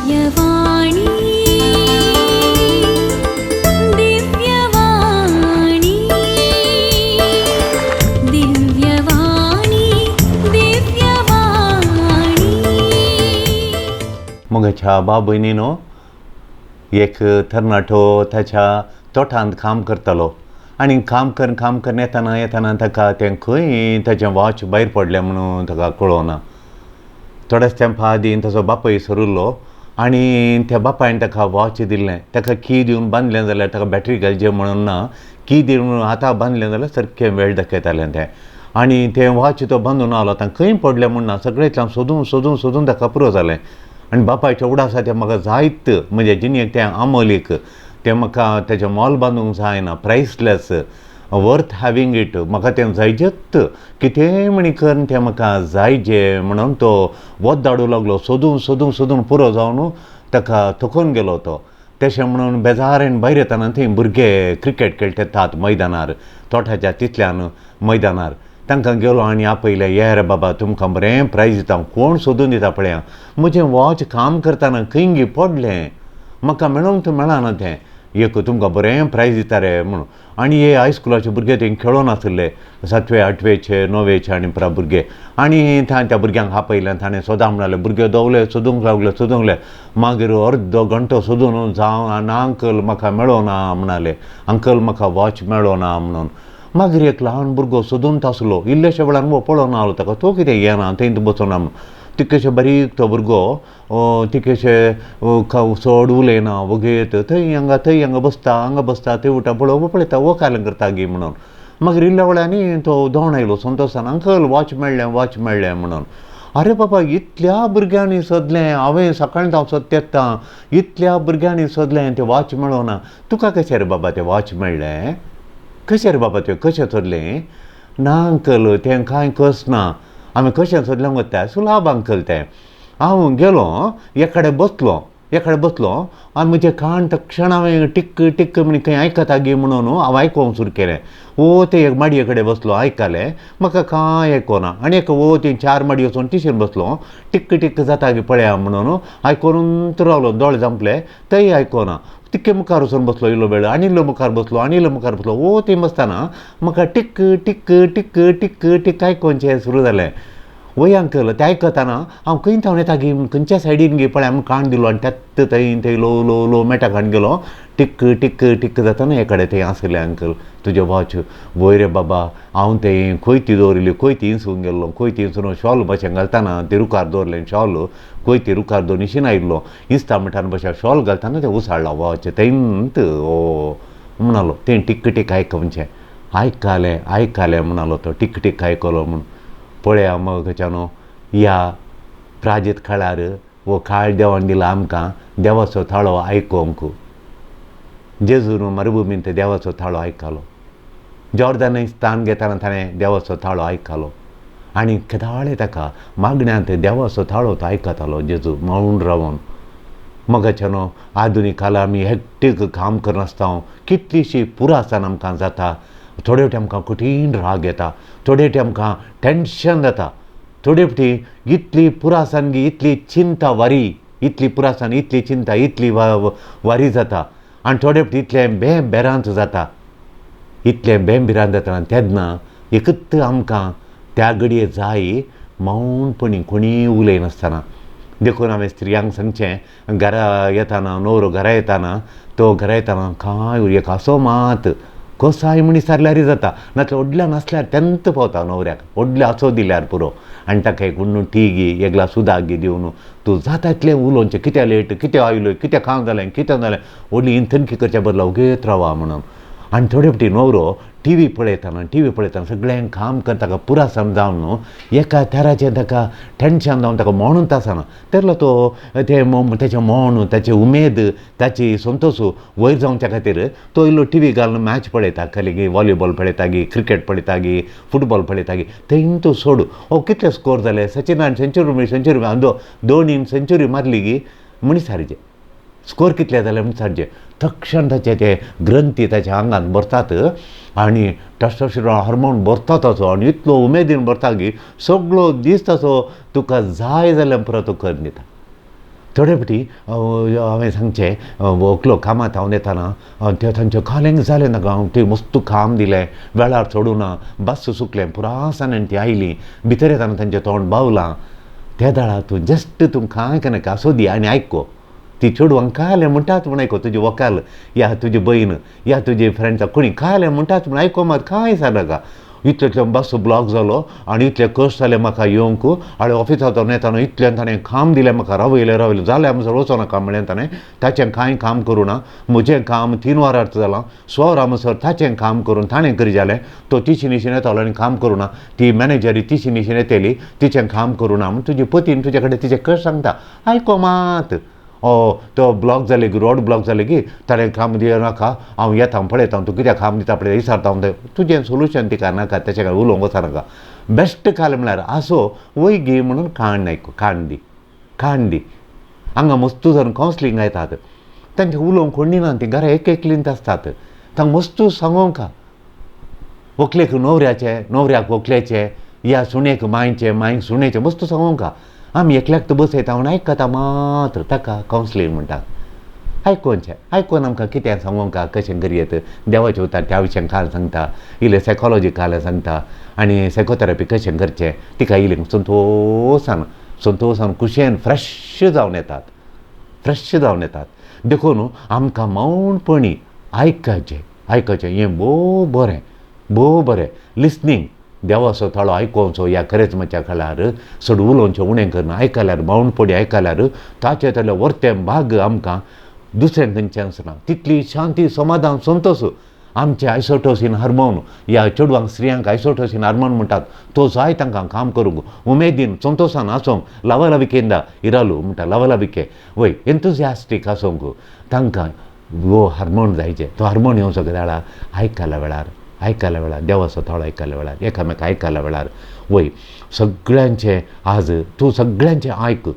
दिव्यवाणी दिव्यवाणी दिव्यवाणी दिव्यवाणी. मोगाच्या भाव भयणीनो, एक तरणाटो ताच्या तोटांत काम करतालो आनी काम करून काम करून येताना येताना ताका तें खंय ताचें वॉच भायर पडलें म्हणून ताका कळोना. थोड्याच तेंपा आदीं ताचो बापूय सरिल्लो आनी त्या बापायन ताका वॉच दिल्लें. ताका की दिवन बांदलें जाल्यार ताका बॅटरी घालचें म्हणून ना, की दिवन हाता बांदलें जाल्यार सारकें वेळ दाखयतालें तें. आनी तें वॉच तो बांदून आयलो, आतां खंय पडलें म्हूण ना, सगळें सोदून सोदून सोदून ताका पुरो जालें. आनी बापायच्या उडासा तें म्हाका जायत म्हज्या जिणेक तें आमोलीक तें म्हाका तेजें मोल बांदूंक जायना, प्रायसलेस, वर्थ हॅवींग it, म्हाका तें जायजेच, कितेंय म्हणी करून तें म्हाका जायजें म्हणून तो वत धाडूं लागलो. सोदून सोदून सोदून पुरो जावन ताका थकून गेलो तो. तशें म्हणून बेजारान भायर येताना थंय भुरगे क्रिकेट खेळटात मैदानार, तोटाच्या तितल्यान मैदानार. तांकां गेलो आनी आपयलें, ये रे बाबा तुमकां बरें प्रायज दिता, कोण सोदून दिता पळया, म्हजें वॉच काम करतना खंय गी पडलें, म्हाका मेळोंक तर मेळना तें, एक तुमकां बरें प्रायज दिता रे म्हणून. आनी हे हायस्कुलाचे भुरगे थंय खेळोन आसले, सातवे आठवेचे णवेचे आनी पुरा भुरगे. आनी त्या भुरग्यांक आपयलें, ताणें सोदा म्हणालें, भुरगे दोवले सोदूंक लागले सोदूंक लागले. मागीर अर्दो घंटो सोदून जावं ना, अंकल म्हाका मेळोना म्हणाले, अंकल म्हाका वॉच मेळोना म्हणून. मागीर एक ल्हान भुरगो सोदून आसलो, इल्लेशा वेळान वो पळोवन आयलो ताका, तो कितें येना थंय बसोना म्हणून. तितकेशे बारीक तो भुरगो, तितकेशे चड उलयना, वगेत थंय हांगा थंय हांगा बसता, हांगा बसता, थंय उठा पळोवप पळयता, वो कालें करता गी म्हणून. मागीर इल्ल्या वेळांनी तो धांवन आयलो संतोशान, अंकल वॉच मेळ्ळें वॉच मेळ्ळें म्हणून. अरे बाबा इतल्या भुरग्यांनी सोदलें, हांवें सकाळीं हांव सोदता, इतल्या भुरग्यांनी सोदलें तें वॉच मेळोना, तुका कशें रे बाबा तें वॉच मेळ्ळें, कशें रे बाबा तुवें कशें सोदलें? ना अंकल तें कांय कस ना, आमी कशें सोदलें गो तें सुलाब अंकल तें. हांव गेलो एकाडे बसलो, एकाडे बसलो आनी म्हजें कान तक्षण हांवें टिक्क टिक्क म्हण खंय आयकता गी म्हणून हांव आयकोंक सुरू केलें. ओ ते एक माडये कडेन बसलो आयकलें, म्हाका कांय आयकोना. आनी एक ओ ती चार माडी वचून टिशन बसलो, टिक्क टिक्क जाता गी पळया म्हणून आयकोन रावलो, दोळे धांपले तेय आयकोना. तिक्के मुखार वचून बसलो इल्लो वेळ, आनी इल्लो मुखार बसलो, आनी इल्लो मुखार बसलो. ओ थंय बसतना म्हाका टिक्क टिक्क टिक्क टिक्क टिक्क आयकोनचें सुरू जालें. वय अंकल तें आयकतना हांव खंय थावन येता गी, खंयच्या सायडीन गी पळय आमी कान दिलो आनी त्यात थंय थंय ल्हव ल्हव ल्हव मेटा कान गेलो, टिक्क टिक्क टिक्क जातना एकडे थंय आसलें अंकल तुजें वॉच. वय रे बाबा हांव थंय कोयती दवरिल्ली, कोयती इंसूंक गेल्लो, कोयती इंसून शॉल भशेन घालतना ती रुखार दवरलें शॉल, कोयती रुखार दवरून इंशीन आयिल्लो, इंसता म्हणटाना भशेन शॉल घालतना तें उसळ्ळा वॉच थंयत. ओ म्हणालो तें टिक्क टिक्क आयकोवचें, आयकालें आयकालें म्हणालो तो, टिक्क टिक्क आयकलो म्हूण. पळया मोगाच्यानो, ह्या प्राजीत काळार हो काळ देवान दिला आमकां देवाचो थाळो आयकोंक. जेजून मरुभुमींत देवाचो थाळो आयकलो, जॉर्दन स्थान घेतना ताणें देवाचो थाळो आयकलो आनी केदाळे ताका मागण्यांत देवाचो थाळो तो आयकतालो जेजू मौन रावन. मोगाच्यानो, आधुनीक काळार आमी हेक्टीक काम करनासता, कितलीशी पुरासान आमकां जाता, थोडे फावटी आमकां कठीण राग येता, थोडे फावटी आमकां टेंशन जाता, थोडे फावटी इतली पुरासान गी इतली चिंता वारी, इतली पुरासान इतली चिंता इतली वारी जाता आनी थोडे फावटी इतलें बें बेरांत जाता, इतलें बें भिरांत जाता. तेन्ना एकूच आमकां त्या घडये जाय मौनपणी कोणीय उलयनासतना. देखून हांवें स्त्रियांक सांगचें, घरा येताना न्हवरो घरा येताना तो घरा येताना कांय एक हांसो मात कसाय म्हण विचारल्यारय जाता, नातल्यार व्हडल्या नासल्यार तेन्ना पावता न्हवऱ्याक, व्हडले हांसो दिल्यार पुरो. आनी ताका एक उण्णू टी गी एक ग्लास उदक गी दिवन तूं जाता तितलें उलोवचें, कित्याक लेट, कित्याक आयलो, कित्याक काम जालें, कितें जालें, व्हडली इंथनकी करच्या बदला वगेत रावा म्हणून. आनी थोडे फावटी न्हवरो टिवी पळयतना टिवी पळयतना सगळें काम करता, ताका पुरा समजावन एका थराचें ताका टेंशन जावन ताका मौनूच आसना, तेन्ना तो तें तेचें मौन, ताची उमेद, ताची संतोश वयर जावच्या खातीर तो इल्लो टिवी घालून मॅच पळयता, खाली गी वॉलीबॉल पळयता गी, क्रिकेट पळयता गी, फुटबॉल पळयता गी, थंय तो सोड ओ कितले स्कोर जाले, सचिनान सेंचुरी सेंचुरी धोनीन सेंचुरी मारली गी म्हण सारचें, स्कोर कितले जाले म्हण सारचें, तक्षण ताचे ते ग्रंथी ताच्या आंगांत भरतात आनी टेस्टोस्टेरोन हार्मोन भरता ताचो आनी इतलो उमेदीन भरता की सगळो दीस ताचो तुका जाय जाल्यार पुरो तो करून दिता. थोडे फावटी हांवें सांगचें व्हंकलो कामांत हांव येताना ते तांचें कालेंक जालें नाका, थंय मस्त काम दिलें, वेळार सोडूना, बस चुकलें, पुरासानान ती आयली, भितर येताना तांचें तोंड बावलां. त्या दाळा तूं जस्ट तूं कांय नाका सोदी आनी आयको ती चेडवांक कालें म्हणटात म्हूण आयको, तुजी व्हंकल या तुजी भयण या तुजी फ्रेंड्सां कोणी कालें म्हणटात म्हूण आयको मात कांय नाका. इतले बस ब्लॉक जालो आनी इतले कश्ट जाले म्हाका येवंक, आनी ऑफिसांत येताना इतलें ताणें काम दिलें म्हाका, रावयलें रावयलें जालें आमसर वचो नाका म्हणलें ताणें, ताचें कांय काम करूं ना, म्हजें काम 3 वरां जालां, 100 वरां म्हणसर ताचें काम करून ताणें करी जालें, तो तिशी निशीन येतालो आनी काम करूं ना, ती मॅनेजरी तिशी निशीन येतली तिचें काम करूं ना म्हूण तुजी पतीन तुजे कडेन तिचें कश्ट सांगता, आयको मात. ओ तो ब्लॉक जाले की रोड ब्लॉक जाले की ताणें काम दिनाका, हांव येता पळयता तूं कित्याक काम दिता पळय विचारता हांव, तुजें सोल्युशन तिका नाका, तेचे काय उलोवंक वचनाका. बेस्ट काल म्हळ्यार आसो वय गी म्हणून काण आयको, काण दी, काण दी. हांगा मस्तू जावन कावन्सिलींग येतात, तांचे उलोवंक कोण ना, ती घरा एक एकलींत आसतात, तांकां मस्तू सांगोंक व्हंकलेक न्हवऱ्याचें, न्हवऱ्याक व्हंकलेचें, या सुणेक मांयचें, मांयक सुणेचें, मस्तू सांगोंक. आमी एकल्याक तर बसयता म्हूण आयकता मात्र, ताका कावन्सिलींग म्हणटात. आयकोनचें आयकोन आमकां कितें सांगोंक कशें करयेत, देवाचें उतर त्या विशयान काल सांगता, इल्लें सायकोलॉजी काल सांगता आनी सायकोथेरपी कशें करचें तिका इल्लें संतोसान संतोसान खुशयेन फ्रेश जावन येतात, फ्रेश जावन येतात. देखून आमकां मौनपणी आयकचें, आयकचें हें भोव बरें, भोव बरें लिसनींग. देवाचो ताळो आयकोवचो ह्या करेजमाच्या काळार चड उलोवचें उणें करना, आयकल्यार मौनपणी आयकल्यार ताचे तले वर्तें भाग आमकां दुसरें खंयचें आसना, तितली शांती समाधान संतोश. आमचे आयसोटोसीन हार्मोन ह्या चेडवांक स्त्रियांक आयसोटोसीन हार्मोन म्हणटात, तो जाय तांकां काम करूंक उमेदीन संतोशान आसूंक, लवलविकेंदा इरालू म्हणटा लवलविके वय एन्थुजियास्टीक आसूंक तांकां हो हार्मोन जायचे. तो हार्मोन येवचो वेळार आयकल्या वेळार, आयकल्या वेळार देवाचो ताळो आयकल्या वेळार, एकामेका आयकल्या वेळार वय सगळ्यांचें आज तूं सगळ्यांचें आयक,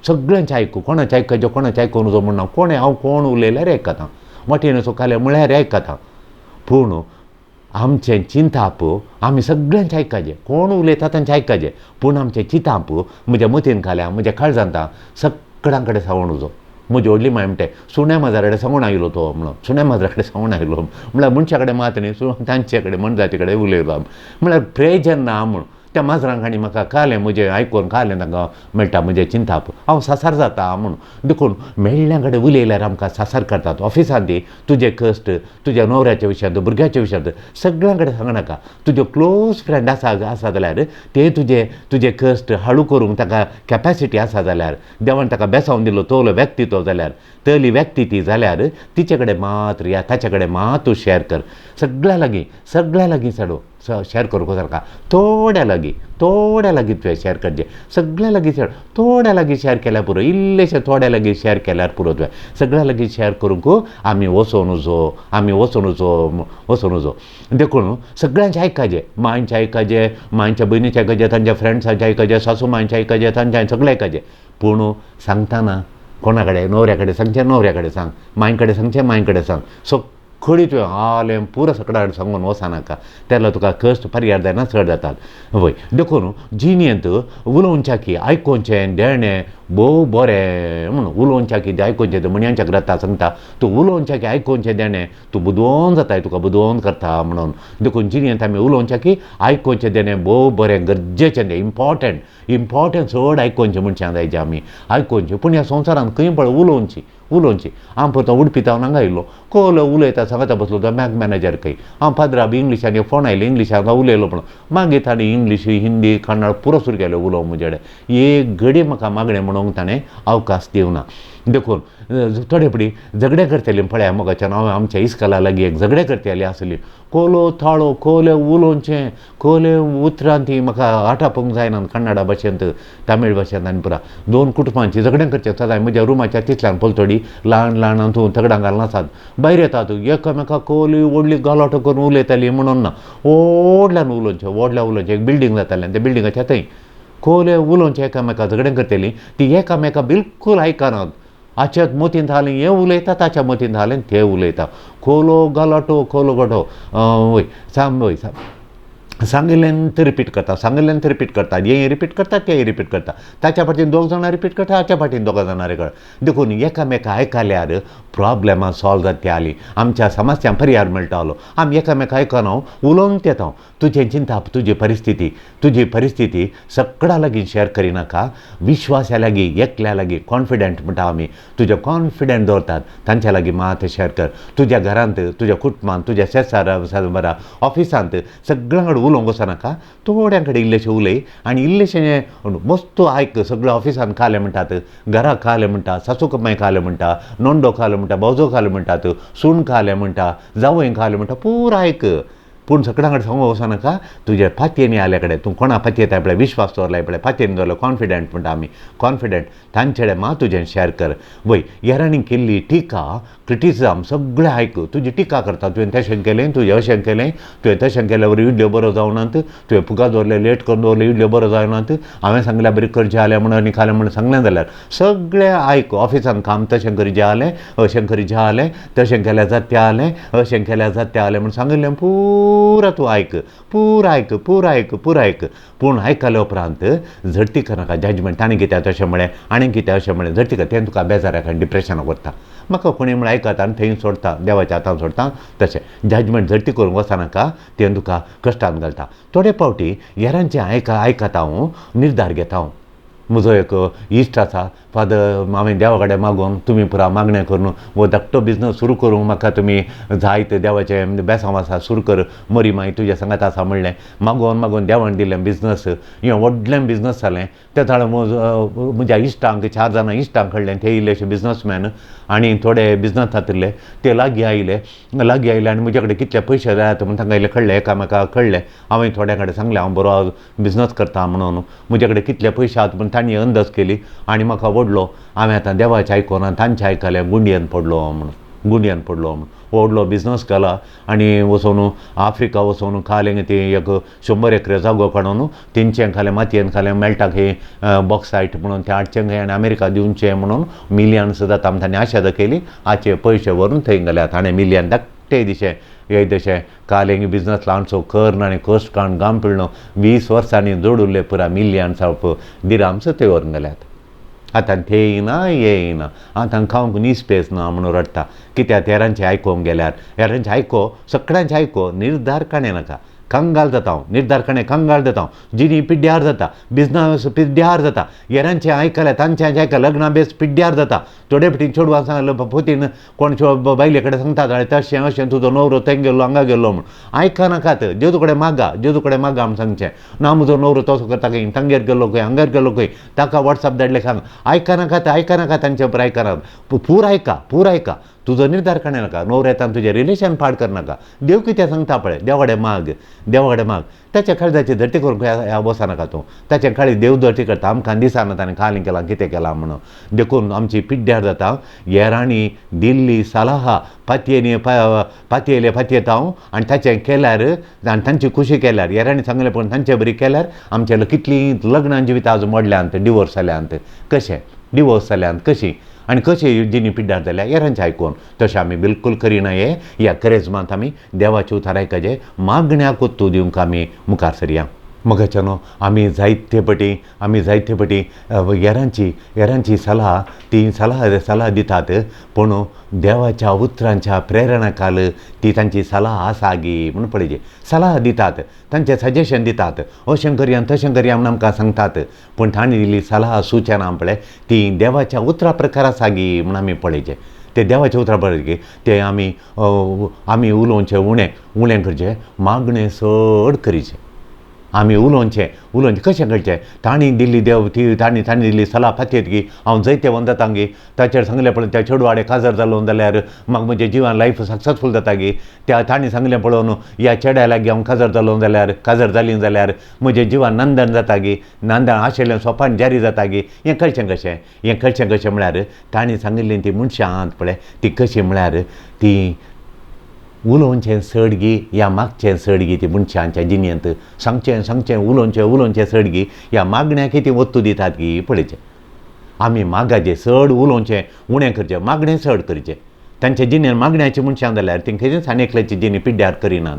सगळ्यांचें आयकू, कोणाचें आयकचें कोणाचें आयकूं नजो म्हण ना, कोणें हांव कोण उलयल्यार आयकता, वाटेन चुकालें म्हळ्यार आयकता, पूण आमचें चिंताप आमी सगळ्यांचें आयकचें, कोण उलयता तांचें आयकचें, पूण आमचें चिंताप म्हज्या मतीन घाल्या म्हज्या काळजांत सगळ्यां कडेन सांगून वचो. म्हजी व्हडली माय म्हणटे सुण्या माजरा कडेन सांगून आयलो तो म्हणून, सुण्या माजरा कडेन सांगून आयलो म्हळ्यार मनशा कडेन मात न्ही, तांचे कडेन मनजाती कडेन उलयलो म्हळ्यार प्रेजन ना म्हूण. त्या माजरांक आनी म्हाका कालें म्हजें आयकून कालें तांकां मेळटा म्हजें चिंताप, हांव सासार जाता म्हूण. देखून मेळ्ळ्या कडेन उलयल्यार आमकां सासार करतात. ऑफिसांत दी तुजे कश्ट, तुज्या न्हवऱ्याच्या विशयांत, भुरग्याच्या विशयांत सगळ्यां कडेन सांगनाका. तुज्यो क्लोज फ्रेंड आसा आसा जाल्यार ते तुजे तुजे कश्ट हाळू करूंक ताका कॅपेसिटी आसा जाल्यार, देवान ताका बेसावन दिलो तोलो व्यक्ती तो जाल्यार, तली व्यक्ती ती जाल्यार तिचे कडेन मात्र या ताचे कडेन मात तूं शेअर कर. सगळ्यां लागीं, सगळ्यां लागीं चडो शेअर करूंक सारका, थोड्या लागीं, थोड्या लागीं तुवें शेअर करचें, सगळ्यां लागीं शेअर, थोड्या लागीं शेअर केल्यार पुरो, इल्लेशें थोड्या लागीं शेअर केल्यार पुरो. तुवें सगळ्यां लागीं शेअर करूंक आमी वचों नजो, आमी वचों नजो, वचों नजो. देखून सगळ्यांचें आयकचें, मांयचें आयकचें, मांयच्या भयणीचें आयकचें, तांच्या फ्रेंड्सांचें आयकचें, सासू मांयचें आयकचें, तांचें सगळें आयकचें. पूण सांगतना कोणा कडेन, न्हवऱ्या कडेन सांगचें, न्हवऱ्या कडेन सांग, मांय कडेन सांगचें, मांय कडेन सांग. सगळी तुवें आलें पुरो सगळ्या कडेन सांगून वचनाका, तेन्ना तुका कश्ट पर्याय जायना, चड जातात वय. देखून जिणेंत उलोवच्याकी आयकोवचें देणें भोव बरें म्हूण. उलोवच्याकी आयकोवचें म्हणयांच्या ग्रंथा सांगता, तूं उलोवच्याकी आयकोवचें देणें तूं बुदवंत जाताय, तुका बुदवंत करता म्हणून. देखून जिणेंत आमी उलोवच्याकी आयकोवचें देणें भोव बरें, गरजेचें, इम्पॉर्टंट, इम्पॉर्टंट चड आयकोवचें मनशां जायचें आमी आयकोवचें. पूण ह्या संवसारांत खंय पळय उलोवची, उलोवची. हांव परतो उडपी हांव हांगा आयलो, कोलो उलयता सांगता बसलो तो बँक मॅनेजर खंय. हांव पाद्रा बी इंग्लिशान फोन आयलो, इंग्लिशान हांव उलयलो, पूण मागीर ताणें इंग्लीश हिंदी कन्नड पुरो सुरू केलें उलोवंक म्हजे कडेन. एक घडी म्हाका मागणें म्हणूंक ताणें अवकाश दिवना. देखून थोडे फावटी झगडें करतलीं पळया मोगाच्यान. हांव आमच्या इस्कला लागीं एक झगडें करतली आसली, कोलो थाळो कोले उलोवचें, कोले उतरां ती म्हाका आटापूंक जायना कन्नडा भाशेंत, तामीळ भाशेंत आनी पुरा दोन कुटुंबांची झगडें करचें सदांय. म्हज्या रुमाच्या तितल्यान पलतडी ल्हान ल्हान तूं तगडां घालून आसात, भायर येतात एकामेका कोली व्हडली गलाटो करून उलयताली म्हणून ना, व्हडल्यान उलोवचें, व्हडल्यान उलोवचें. एक बिल्डींग जातालें, त्या बिल्डिंगाच्या थंय कोले उलोवचें, एकामेका झगडें करतलीं, ती एकामेका बिलकूल आयकनात. हाच्या मतींत हालें हें उलयता, ताच्या मतींत हालें तें उलयता, कोलो गलाटो कोलो गटो वय साम वय साम. सांगिल्ल्यान ते रिपीट करता, सांगिल्ल्यान ते रिपीट करता, हें रिपीट करता, तें रिपीट करता, ताच्या फाटीन दोग जाणां रिपीट करता, हाच्या फाटीन दोगां जाणां रिपीट करता. देखून एकामेका आयकल्यार प्रॉब्लेमां सॉल्व जातालीं, आमच्या समस्यांक परिहार मेळटालो. आमी एकामेका आयकना, उलोवंक येता. तुजें चिंताप, तुजी परिस्थिती, तुजी परिस्थिती सगळ्या लागीं शेअर करिनाका. विश्वासा लागीं, एकल्या लागीं, कॉन्फिडंट म्हणटा आमी, तुजें कॉन्फिडंट दवरतात तांच्या लागीं मात शेअर कर. तुज्या घरांत, तुज्या कुटुंबांत, तुज्या शेजारा बरा ऑफिसांत सगळ्यां कडेन उलोवंक वचनाका. थोड्यां कडेन इल्लेशें उलय आनी इल्लेशें मस्त आयक. सगळ्या ऑफिसांत खालें म्हणटात, घराक खालें म्हणटा, सासू माय खालें म्हणटा, नोंडो खालें म्हणटा, भावजो खालें म्हणटात, सून खालें म्हणटा, जावंय खालें म्हणटा, पुरो आयक. पूण सगळ्यां कडेन सांगूंक वचनाका. तुजे पातयेनी आल्या कडेन तूं कोणा पातयेता पळय, विश्वास दवरला पळय, पातयेन दवरलो, कॉन्फिडंट म्हणटा आमी, कॉन्फिडंट तांचे कडेन मात तुजें शेअर कर. वय हेरांनी केल्ली टिका, क्रिटिसिजम सगळें आयक. तुजी टिका करता, तुवें तशें केलें, तुजें अशें केलें, तुवें तशें केल्यार बरें इडल्यो बरो जावनात, तुवें फुगा दवरलें, लेट करून दवरलें, इडल्यो बरो जायनात, हांवें सांगल्यार बरें करचें जालें म्हणून आनी खालें म्हणून सांगलें जाल्यार सगळें आयक. ऑफिसान काम तशें करीत जालें, अशें करीत जालें, तशें केल्यार जाता जालें, अशें केल्यार जाता जालें म्हूण सांगिल्लें पुरा तूं आयक, पुरा आयक, पुरा आयक, पुरा आयक. पूण आयकल्या उपरांत झडती करनाका, जजमेंट ताणें कित्याक तशें म्हळें, आनी कित्याक अशें म्हळें, झडती कर, तें तुका बेजाराक आनी डिप्रेशनाक व्हरता. म्हाका कोणी म्हळ्यार आयकता आनी थंय सोडता, देवाच्या हातान सोडता. तशें जजमेंट झडती करूंक वचनाका, तें तुका कश्टान घालता. थोडे फावटी हेरांचें आयकता हांव, निर्धार घेता हांव. म्हजो एक इश्ट आसा, फादर, हांवें देवा कडेन मागून तुमी पुरा मागणें करून हो धाकटो बिजनस सुरू करूंक म्हाका तुमी जायत देवाचें बेसांव आसा, सुरू कर, मरी मागीर तुज्या सांगात आसा म्हणलें. मागोन मागोन देवान दिलें बिजनस, हें व्हडलें बिजनस जालें. ते ताणें म्हज्या इश्टांक, 4 जाणां इश्टांक कळ्ळें, ते इल्लेशे बिजनसमॅन आनी थोडे बिजनस जातिल्ले, ते लागीं आयले, लागीं आयले आनी म्हजे कडेन कितले पयशे जायात म्हूण तांकां इल्लें कळ्ळें, एकामेकाक कळ्ळें. हांवें थोड्यां कडेन सांगलें हांव बरो बिजनस करता म्हणून, म्हजे कडेन कितले पयशे आहात म्हूण तांणी अंदाज केली आनी म्हाका व्हडलो. हांवें आतां देवाचें आयकून आनी तांचें आयकलें, गुंडयेन पडलो म्हणून, गुंडयेन पडलो म्हणून व्हडलो बिजनस केला आनी वचून आफ्रिका वचून खालें ती एक 100 एकरे जागो काडून तेंचें खालें, मातयेन खालें, मेळटा खंय बॉक्सायट म्हणून तें हाडचें खंय आनी अमेरिका दिवचें म्हणून मिलियन्स जाता म्हूण ताणें आशा दाखयली. हाचे पयशे व्हरून थंय गेल्यात ताणें मिलियन धाकटे दिशें एक तशें कालें बिजनस ल्हानसो कर्न आनी कश्ट काडून गाम पिळ्ळो 20 वर्सांनी जोडिल्ले पुरा मिलियन्स ऑफ दिराम्स थंय व्हरून गेल्यात. आतां ते येना हे येना, आतां खावंक नी स्पेस ना म्हणून रडटा. कित्याक हेरांचें आयकोंक गेल्यार, हेरांचें आयको, सगळ्यांचें आयको, निर्धार काणें नाका. कंगाल जाता हांव, निर्धार काणें कंगाल जाता हांव, जिणी पिड्ड्यार जाता, बिजनस पिड्ड्यार जाता, हेरांचें आयकल्यार तांचें आयकल्यार लग्नां बेस पिड्ड्यार जाता. थोडे फावटी चेडवां सांगलें पोतीन कोण बायले कडेन सांगता तशें अशें तुजो न्हवरो थंय गेल्लो हांगा गेल्लो म्हूण आयकनाकात. जेजू कडेन मागा, जेजू कडेन मागा म्हूण सांगचें ना, म्हजो न्हवरो तसो करता खंय, तांगेर गेल्लो खंय, हांगेर गेल्लो खंय, ताका वॉट्सएप धाडलें सांग, आयकनाकात, आयकनाकात तांचे उपर आयकनाकात. पूर आयका, पूर आयका, तुजो निर्धार काडूं नाका. न्हवरो येता तुजें रिलेशन पाड करनाका. देव कितें सांगता पळय, देवा कडेन माग, देवा कडेन माग. ताच्या काळजाची धरती करूंक वचनाका तूं, ताच्या काळी देव धरती करता, आमकां दिसना ताणें खालें केलां कितें केलां म्हणून. देखून आमची पिड्ड्यार जाता. हेरांनी दिल्ली सलाहा पातयेनी पातयेले पातयेता हांव आनी ताचें केल्यार आनी तांची खुशी केल्यार, हेरांनी सांगलें पूण तांचे बरी केल्यार आमचे कितलीं लग्नां जिवितां आज मोडल्यांत, डिवोर्स जाल्यांत, कशें डिवोर्स जाल्यांत कशीं आनी कशें जिणी पिड्ड्यार जाल्या हेरांचें आयकून. तशें आमी बिलकूल करिना. हे ह्या करेजमांत आमी देवाचें उतर आयकचें, मागण्याक ओत्तू दिवंक आमी मुखार सरया. मगाच्यानो आमी जायते पटी, आमी जायते पटी हेरांची, हेरांची सलाह, ती सलाह सलाह दितात, पूण देवाच्या उतरांच्या प्रेरणा खाल ती तांची सलाह आसा गी म्हूण पळयची. सलाह दितात, तांचें सजेशन दितात, अशें करया तशें करया म्हूण आमकां सांगतात, पूण तांणी दिल्ली सलाह सुचना पळय ती देवाच्या उतरा प्रकार आसा गी म्हूण आमी पळयचें. ते देवाच्या उतरा पळय ते आमी आमी उलोवचें उणें, उणें करचें, मागणें चड करीचें. आमी उलोवचें, उलोवचें कशें कळचें, तांणी दिल्ली देव ती तांणी तांणी दिल्ली सलाह पातयेत गी हांव जैतेवंत जाता गी, ताचेर सांगलें पळोवन त्या चेडवाडे काजार जालो जाल्यार म्हाका म्हजें जिवन लायफ सक्सेसफूल जाता गी, त्या तांणी सांगलें पळोवन ह्या चेड्या लागीं हांव काजार जालो जाल्यार, काजार जाली जाल्यार म्हजें जिवन नंदन जाता गी, नंदन आशिल्लें सोपान जारी जाता गी. हें कळचें कशें, हें कळचें कशें म्हळ्यार तांणी सांगिल्लीं ती मनशां आहात पळय ती कशीं म्हळ्यार ती उलोवचें चड गी या मागचें चड गी, ती मनशांच्या जिणेंत सांगचें सांगचें उलोवचें उलोवचें चड गी या मागण्याक ती वत्तू दितात गी पळयचें. आमी मागाचें चड उलोवचें उणें करचें, मागणें चड करचें. तांच्या जिणेंत मागण्याची मनशां जाल्यार ती खंयच आनी एकल्याची जिणी पिड्ड्यार करिनात.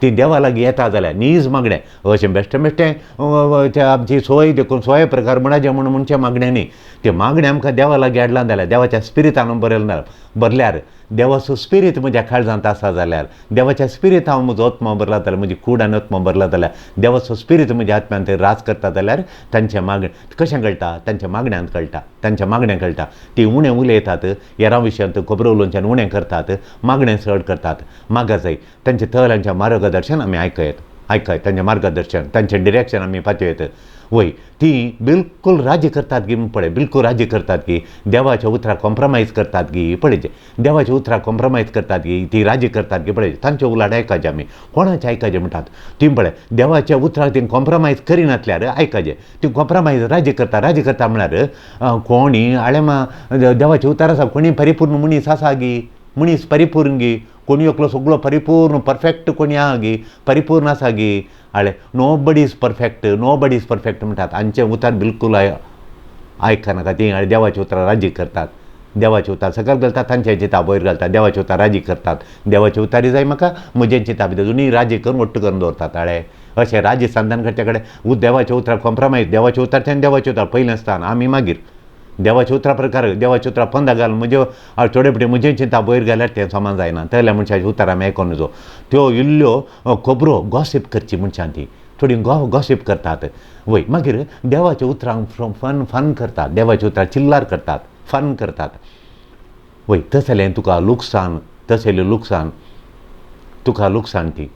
ती देवा लागीं येता जाल्यार नीज मागणें अशें बेश्टें बेश्टें आमची सोय देखून सोय प्रकार म्हणाचें म्हूण म्हणचें मागणें न्ही. तें मागणें आमकां देवा लागीं हाडलां जाल्यार देवाच्या स्पिरितान बरयलें भरल्यार देवाचो स्पिरीत म्हज्या काळजांत आसा जाल्यार देवाच्या स्पिरीत हांव म्हजो आत्मो भरला जाल्यार म्हजी कूड आनी आत्मो भरला जाल्यार देवाचो स्पिरीत म्हज्या आत्म्यांत राज करता जाल्यार तांचें मागणें कशें कळटा? तांच्या मागण्यांत कळटा, तांच्या मागणें कळटा. ती उणें उलयतात, हेरां विशयांत खबरो उलोवच्यान उणें करतात, मागणें चड करतात. मागा जाय तांचे तहलांचें मार्गदर्शन आमी आयकयत आयकयत तांचें मार्गदर्शन तांचें डिरेक्शन आमी पातयत. वय ती बिलकूल राजी करतात गी पळय, बिलकूल राजी करतात की देवाच्या उतराक कॉम्प्रोमायज करतात गी पळयचें, देवाच्या उतराक कॉम्प्रोमायज करतात गी ती राजी करतात गी पळय. तांचे उलाड आयकाचें आमी, कोणाचें आयकाचें म्हणटात ती पळय देवाच्या उतराक ती कॉम्प्रोमायज करिनासल्यार आयकाचें. ती कॉम्प्रोमायज राजी करता, राजी करता म्हळ्यार कोणी आळेमा देवाचें उतर आसा कोणी परिपूर्ण मनीस आसा गी, मनीस परिपूर्ण गी, कोणी एकलो सगळो परिपूर्ण परफेक्ट कोणी आहा गी, परिपूर्ण आसा गी? आळे nobody is perfect, nobody is perfect म्हणटात. हांचें उतर बिलकूल आयकनाका. तीं आळे देवाचें उतरां राजी करतात, देवाचें उतर सकयल घालतात, तांचें चिंता वयर घालतात, देवाचें उतर राजी करतात. देवाचें उतारी जाय म्हाका, म्हजें चिंता बी दोनूय राजी करून वट्ट करून दवरतात. आळे अशें राजी संतान करचे कडेन देवाचें उतरां कॉम्प्रोमायज, देवाचें उतर तें देवाचें उतर पयलें स्थान, आमी मागीर देवाच्या उतरा प्रकार देवाच्या उतरा पंदा घाल म्हज्यो थोडे फावटी म्हजें चिंता वयर घाल्यार तें समान जायना. तसल्या मनशाच्या उतरां आमी आयकोन नजो. त्यो इल्ल्यो खबरो गॉसीप करची मनशान, ती थोडी गॉसीप करतात. वय मागीर देवाच्या उतरांक फन फन करतात, देवाच्या उतरां चिल्लार करतात, फन करतात. वय तसलें तुका लुकसाण, तसलें लुकसाण तुका लुकसाण ती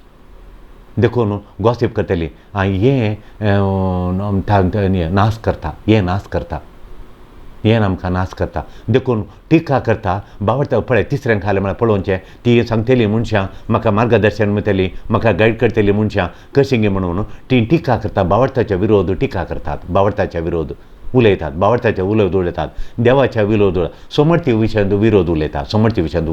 देखून गॉसीप करतली. हें नाश करता, हें नाश करता, हें आमकां नाश करता. देखून टिका करता बावडटा पळय तिसऱ्यां खालें म्हळ्यार पळोवचें ती सांगतली मनशां म्हाका मार्गदर्शन मेळटली, म्हाका गायड करतली मनशां कशें गे म्हणून ती टिका करता, बावडटाच्या विरोध टिका करतात, बावडटाच्या विरोध उलयतात, बावडटाच्या उलोवत उलयतात, देवाच्या विरोध समर्थी विशयांत विरोध उलयतात, समर्थी विशयांत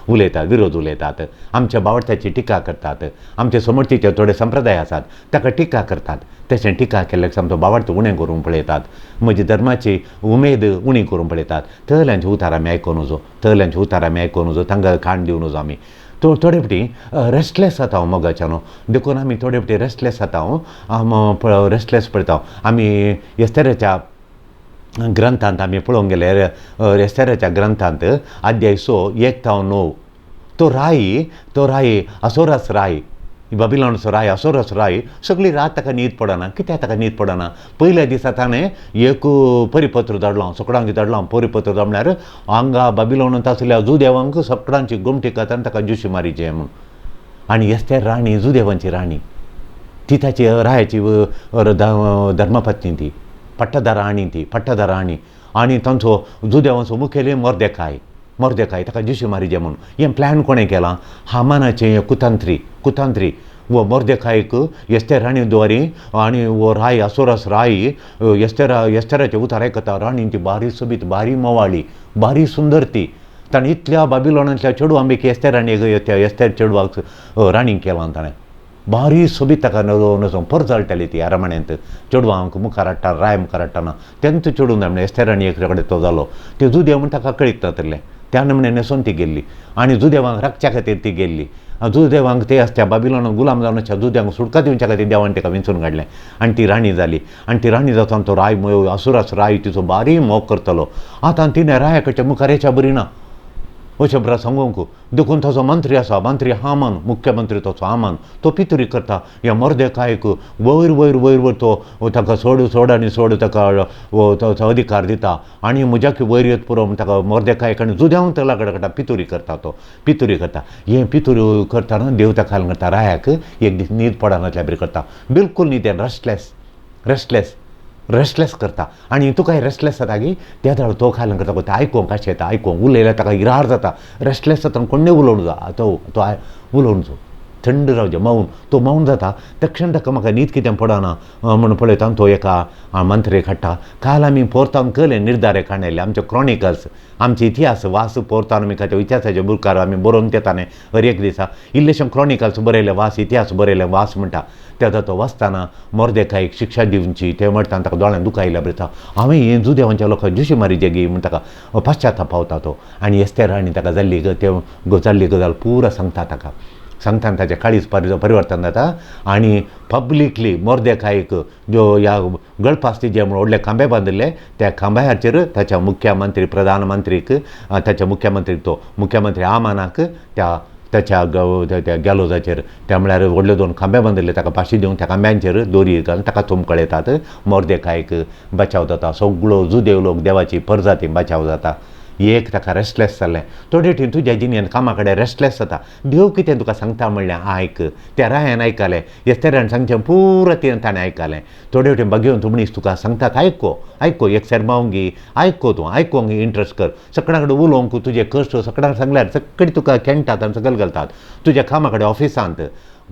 उलयतात, विरोध उलयतात, आमच्या बावडटाची टिका करतात, आमच्या समर्थीचे थोडे संप्रदाय आसात ताका टिका करतात. तशें टिका केल्यार आमचो बावडतो उणें करूंक पळयतात, म्हजी धर्माची उमेद उणी करूंक पळयतात. तसल्यांचे उतार आमी आयकूं नजो, तसल्यांचे उतार आमी आयकूं नजो, तांकां कान दिवं नजो आमी. थोडे फावटी रेस्टलेस जाता हांव मोगाच्यान, देखून आमी थोडे फावटी रेस्टलेस जाता हांव, रेस्टलेस पळयता आमी. एस्तेराच्या ग्रंथांत आमी पळोवंक गेल्यार एस्तेराच्या ग्रंथांत अध्याय 6 1 ते 9 तो राय, तो राय असोरस राय, बाबिलोनाचो राय असोरस राय सगळी रात ताका न्हीद पडना. कित्याक ताका न्हीद पडना? पयल्या दिसा ताणें एक परिपत्र धाडलां, सगळ्यांक धाडलां. परिपत्र धाड म्हळ्यार हांगा बाबिलोनांत आसल्या जुदेवांक सगळ्यांची गोमटी खाता आनी ताका जुशी मारीचे म्हूण. आनी एस्तेर राणी, जुदेवांची राणी, ती ताची रायाची धर्मपत्नी, ती पट्टदार राणी, ती पट्टदार राणी. आनी तांचो जुदेवांचो मुखेली मोर्देकाय, मोर्देकाय ताका जुशी मारीचे म्हूण. हें प्लॅन कोणें केलां? हामानाचें कुतंत्री, कुतंत्री वो मोर्देकायक एस्तेर राणी द्वारी आनी वो राय असोरस राय एस्तेरा एस्तेराचें उतर आयकता. राणी ती बारी सोबीत, बारी मोवाळी, बारी सुंदर ती. ताणें इतल्या बाबिलोनांतल्या चेडवां पैकी एस्तेर राणयेक, एस्तेर चेडवाक राणी केलां ताणें. बारी सोबीत ताका नजो परजळटाली ती आरमाण्यांत चेडवांक मुखार हाडटा, राय मुखार हाडटाना तेंच चेडूं जाय म्हणून एस्तेर राणी कडेन तो जालो. ते जुदेव म्हण ताका कळीत नातलें, त्या नमणे न्हेसून ती गेल्ली आनी जुदेवांक राखच्या खातीर ती गेल्ली. जुदेवांक ते आसत्या बाबिलोनाक गुलाम जावन आसच्या जुदेवांक सुटका दिवच्या खातीर देवान ताका विंचून काडलें आनी ती राणी जाली. आनी ती राणी जाता तो राय असुरास राय तिचो बारी मोग करतलो. आतां तिणें राया कडच्या मुखार येच्या बरी ना अशें बरें सांगूंक. देखून ताचो मंत्री आसा, मंत्री हामान, मुख्यमंत्री ताचो हामान, तो पितुरी करता ह्या मोर्देकायक वयर वयर वयर वयर तो ताका सोड सोड आनी सोड ताका ताचो अधिकार दिता आनी म्हज्याक वयर येत पुरो म्हूण ताका मोर्देकायक आनी जुदेवांक तेला कडेन करता, पितुरी करता तो, पितुरी करता. हें पितुरी करतना देव ताका करता रायाक एक दीस न्हीद पडनातल्या बरी करता, बिलकूल न्हीद, रेस्टलेस रेस्टलेस रेस्टलेस करता. आनी तुका रेस्टलेस जाता की त्या वेळार तो खालन करता, तो आयकोंक कशें येता, आयकोंक उलयल्यार ताका इरार जाता, रेस्टलेस जाता, कोणूय उलोवंक जा तो तो उलोवंक जो थंड रावचें मौन, तो मौन जाता. तक्षण ताका म्हाका न्हीद कितें पडना म्हूण पळयता तो एका मंत्रेक हाडटा. काल आमी पोरतान केलें निर्धारे काणयले आमचे क्रॉनिकल्स, आमचे इतिहास वास पोरतान आमी खात्या इतिहासाच्या बुकार आमी बरोवन येताले हर एक दिसा इल्लेशें क्रॉनिकल्स बरयले वास, इतिहास बरयले वास म्हणटा. तेन्ना तो वाचतना मोर्देकायक शिक्षा दिवची ते म्हणटा ताका दोळ्यान दुखां आयल्या बरें हांवें हें जुदेवांच्या लोकांक जुशी मारीचे गी म्हूण ताका पश्चाताप पावता तो. आनी एस्तेर राणी ताका जाल्ली ते जाल्ली गजाल पुरा सांगता ताका. सांगताना ताचें काळीज परिवर्तन जाता आनी पब्लिकली मोर्देकायक ज्यो ह्या गळपास्ती जे म्हूण व्हडले खांबे बांदिल्ले त्या खांब्याचेर ताच्या मुख्यमंत्री प्रधानमंत्रीक ताच्या मुख्यमंत्रीक तो मुख्यमंत्री आमानाक त्या ताच्या त्या गॅलोजाचेर त्या म्हळ्यार व्हडले दोन खांबे बांदिल्ले ताका फांशी दिवन त्या खांब्यांचेर दोरी घालून ताका चमकळयतात. मोर्देकायक बचाव जाता. सगळो जुदेव लोक देवाची परजाती बचाव जाता. एक ताका रेस्टलेस जालें. थोडे ठी तुज्या जिणेन कामा कडेन रेस्टलेस जाता. देव कितें तुका सांगता म्हणलें आयक. त्या रायान आयकलें, एस्तेरान सांगचें पुरो तें ताणें आयकलें. थोडे वटेन बगेवन तूं मनीस तुका सांगता आयको आयको एक सेरमांव घे आयको तूं आयकोंक इंट्रस्ट कर. सगळ्यां कडेन उलोवंक तुजे कश्ट सगळ्यांक सांगल्यार सगळीं तुका खेणटात आनी सकयल घालतात. तुज्या कामा कडेन ऑफिसांत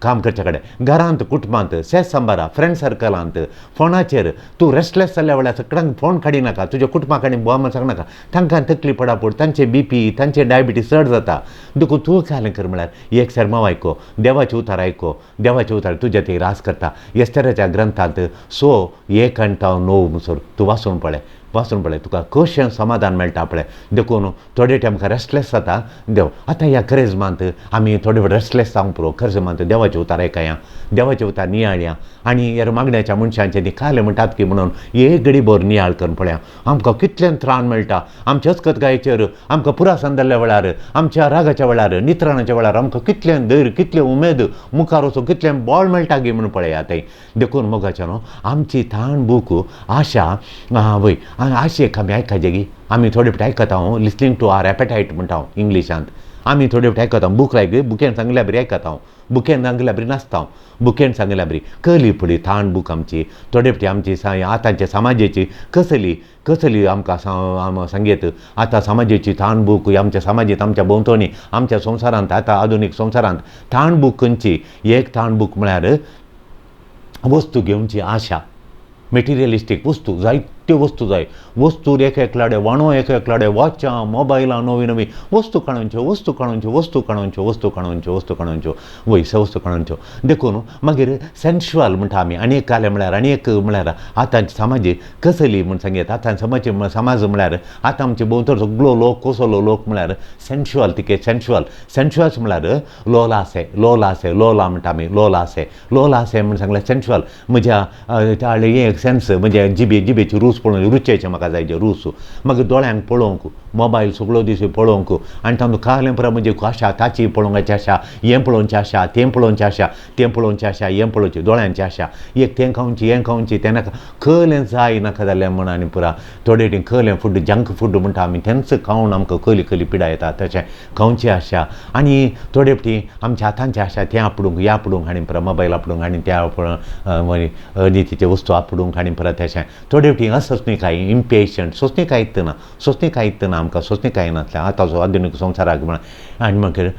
काम करच्या कडेन घरांत कुटुंबांत सेस सांबारा फ्रेंड सर्कलांत फोनाचेर तूं रेस्टलेस जाल्ल्या वेळार सगळ्यांक फोन काडिनाका. तुज्या कुटुंबा कडेन बुवा म्हण सांगनाका. तांकां तकली पडापड तांचे बीपी तांचे डायबिटीज चड जाता. देखून तूं कालें कर म्हळ्यार एक सेरमांव आयको, देवाचें उतार आयको. देवाचें उतार तुज्या ती रास करता. एस्तेराच्या ग्रंथांत 6 1 आनी 9 म्हणसर तूं वाचून पळय, वाचून पळय तुका कशें समाधान मेळटा पळय. देखून थोडे टायम आमकां रेस्टलेस जाता. देव आतां ह्या करेजमांत आमी थोडे रेस्टलेस जावंक पुरो. करेजमांत देवाचें उतार आयकया, देवाचें उतार नियाळया आनी ह्या मागण्याच्या मनशांचें निकाले म्हणटात की म्हणून एक घडी भर नियाळ करून पळया. आमकां कितलें त्राण मेळटा आमच्या अस्कतकायेचेर, आमकां पुरासान जाल्ल्या वेळार, आमच्या रागाच्या वेळार, नित्राणाच्या वेळार आमकां कितलें धैर्य, कितलें उमेद, मुखार वचून कितलें बळ मेळटा गी म्हणून पळया थंय. देखून मोगाच्या न्हू आमची ताण भूक आशा वय आशेक आमी आयकचे गी. आमी थोडे फावटी आयकता हांव लिसनींग टू our appetite म्हणटा हांव इंग्लिशांत. आमी थोडे फावटी आयकता भूक लायक बुकेन सांगल्या बरी आयकता हांव, बुकेन सांगल्या बरी नाचता हांव, बुकेन सांगल्या बरी कली पळय ताण भूक आमची. थोडे फावटी आमची आतांच्या समाजेची कसली कसली आमकां सांगयत. आतां समाजेची ताण भूक आमच्या समाजेंत आमच्या भोंवतणी आमच्या संवसारांत आतां आधुनीक संवसारांत ताण भूक खंयची. एक ताण भूक म्हळ्यार वस्तू घेवची आशा, मेटिरियलिस्टीक वस्तू, जायत्यो वस्तू जाय. वस्तू एक एकलाडे वाणो, एक एकलाडे वॉचां, मोबायलां, नवी नवी वस्तू काडूनच्यो, वस्तू काडूनच्यो, वस्तू काडूनच्यो, वस्तू काडूनच्यो, वस्तू काडूनच्यो, वयस वस्तू काडूनच्यो. देखून मागीर सेन्शुअल म्हणटा आमी. आनी एक कालें म्हळ्यार आनी एक म्हळ्यार आतां समाज कसली म्हूण सांगयत. आतां समाज समाज म्हळ्यार आतां आमचे भोंवतण सगळो लोक कसलो लोक म्हळ्यार सेन्शुअल तिके सेन्शुअल. सेन्शुअल्स म्हळ्यार लोलासे लोलासे लोला म्हणटा आमी. लोलासे लोलासे म्हूण सांगल्यार सेन्शुअल म्हज्या एक सेन्स म्हणजे जिबे जिबेची रूच पळोवन रुचेचें म्हाका जाय जे रूच. मागीर दोळ्यांक पळोवंक मोबायल सगळो दीस पळोवंक आनी तातूंत खालें पुरो म्हणजे आशा ताची पळोवंकाची आशा, हें पळोवची आशा, तें पळोवची आशा, तें पळोवची आशा, हें पळोवची दोळ्यांची आशा, एक तें खावची हें खावची तें नाका खलें जाय नाका जालें म्हण. आनी पुरा थोडे टी खलें फूड जंक फूड म्हणटा आमी तेंच खावन आमकां खली खली पिडा येता तशें खावची आशा. आनी थोडे फावटी आमच्या हातांची आशा तें आपडूंक हें आपडूंक आनी पुरा मोबायल आपडूंक आनी तें अनितीचे वस्तू आपडूंक आनी परत तशें थोडे फावटी असोसणीकाय इम्पेशंट सोंसणीकाय ना, सोंसणीकाय ना आमकां सोंसणीकाय नासलें आतांचो आधुनीक संवसाराक म्हण. आनी मागीर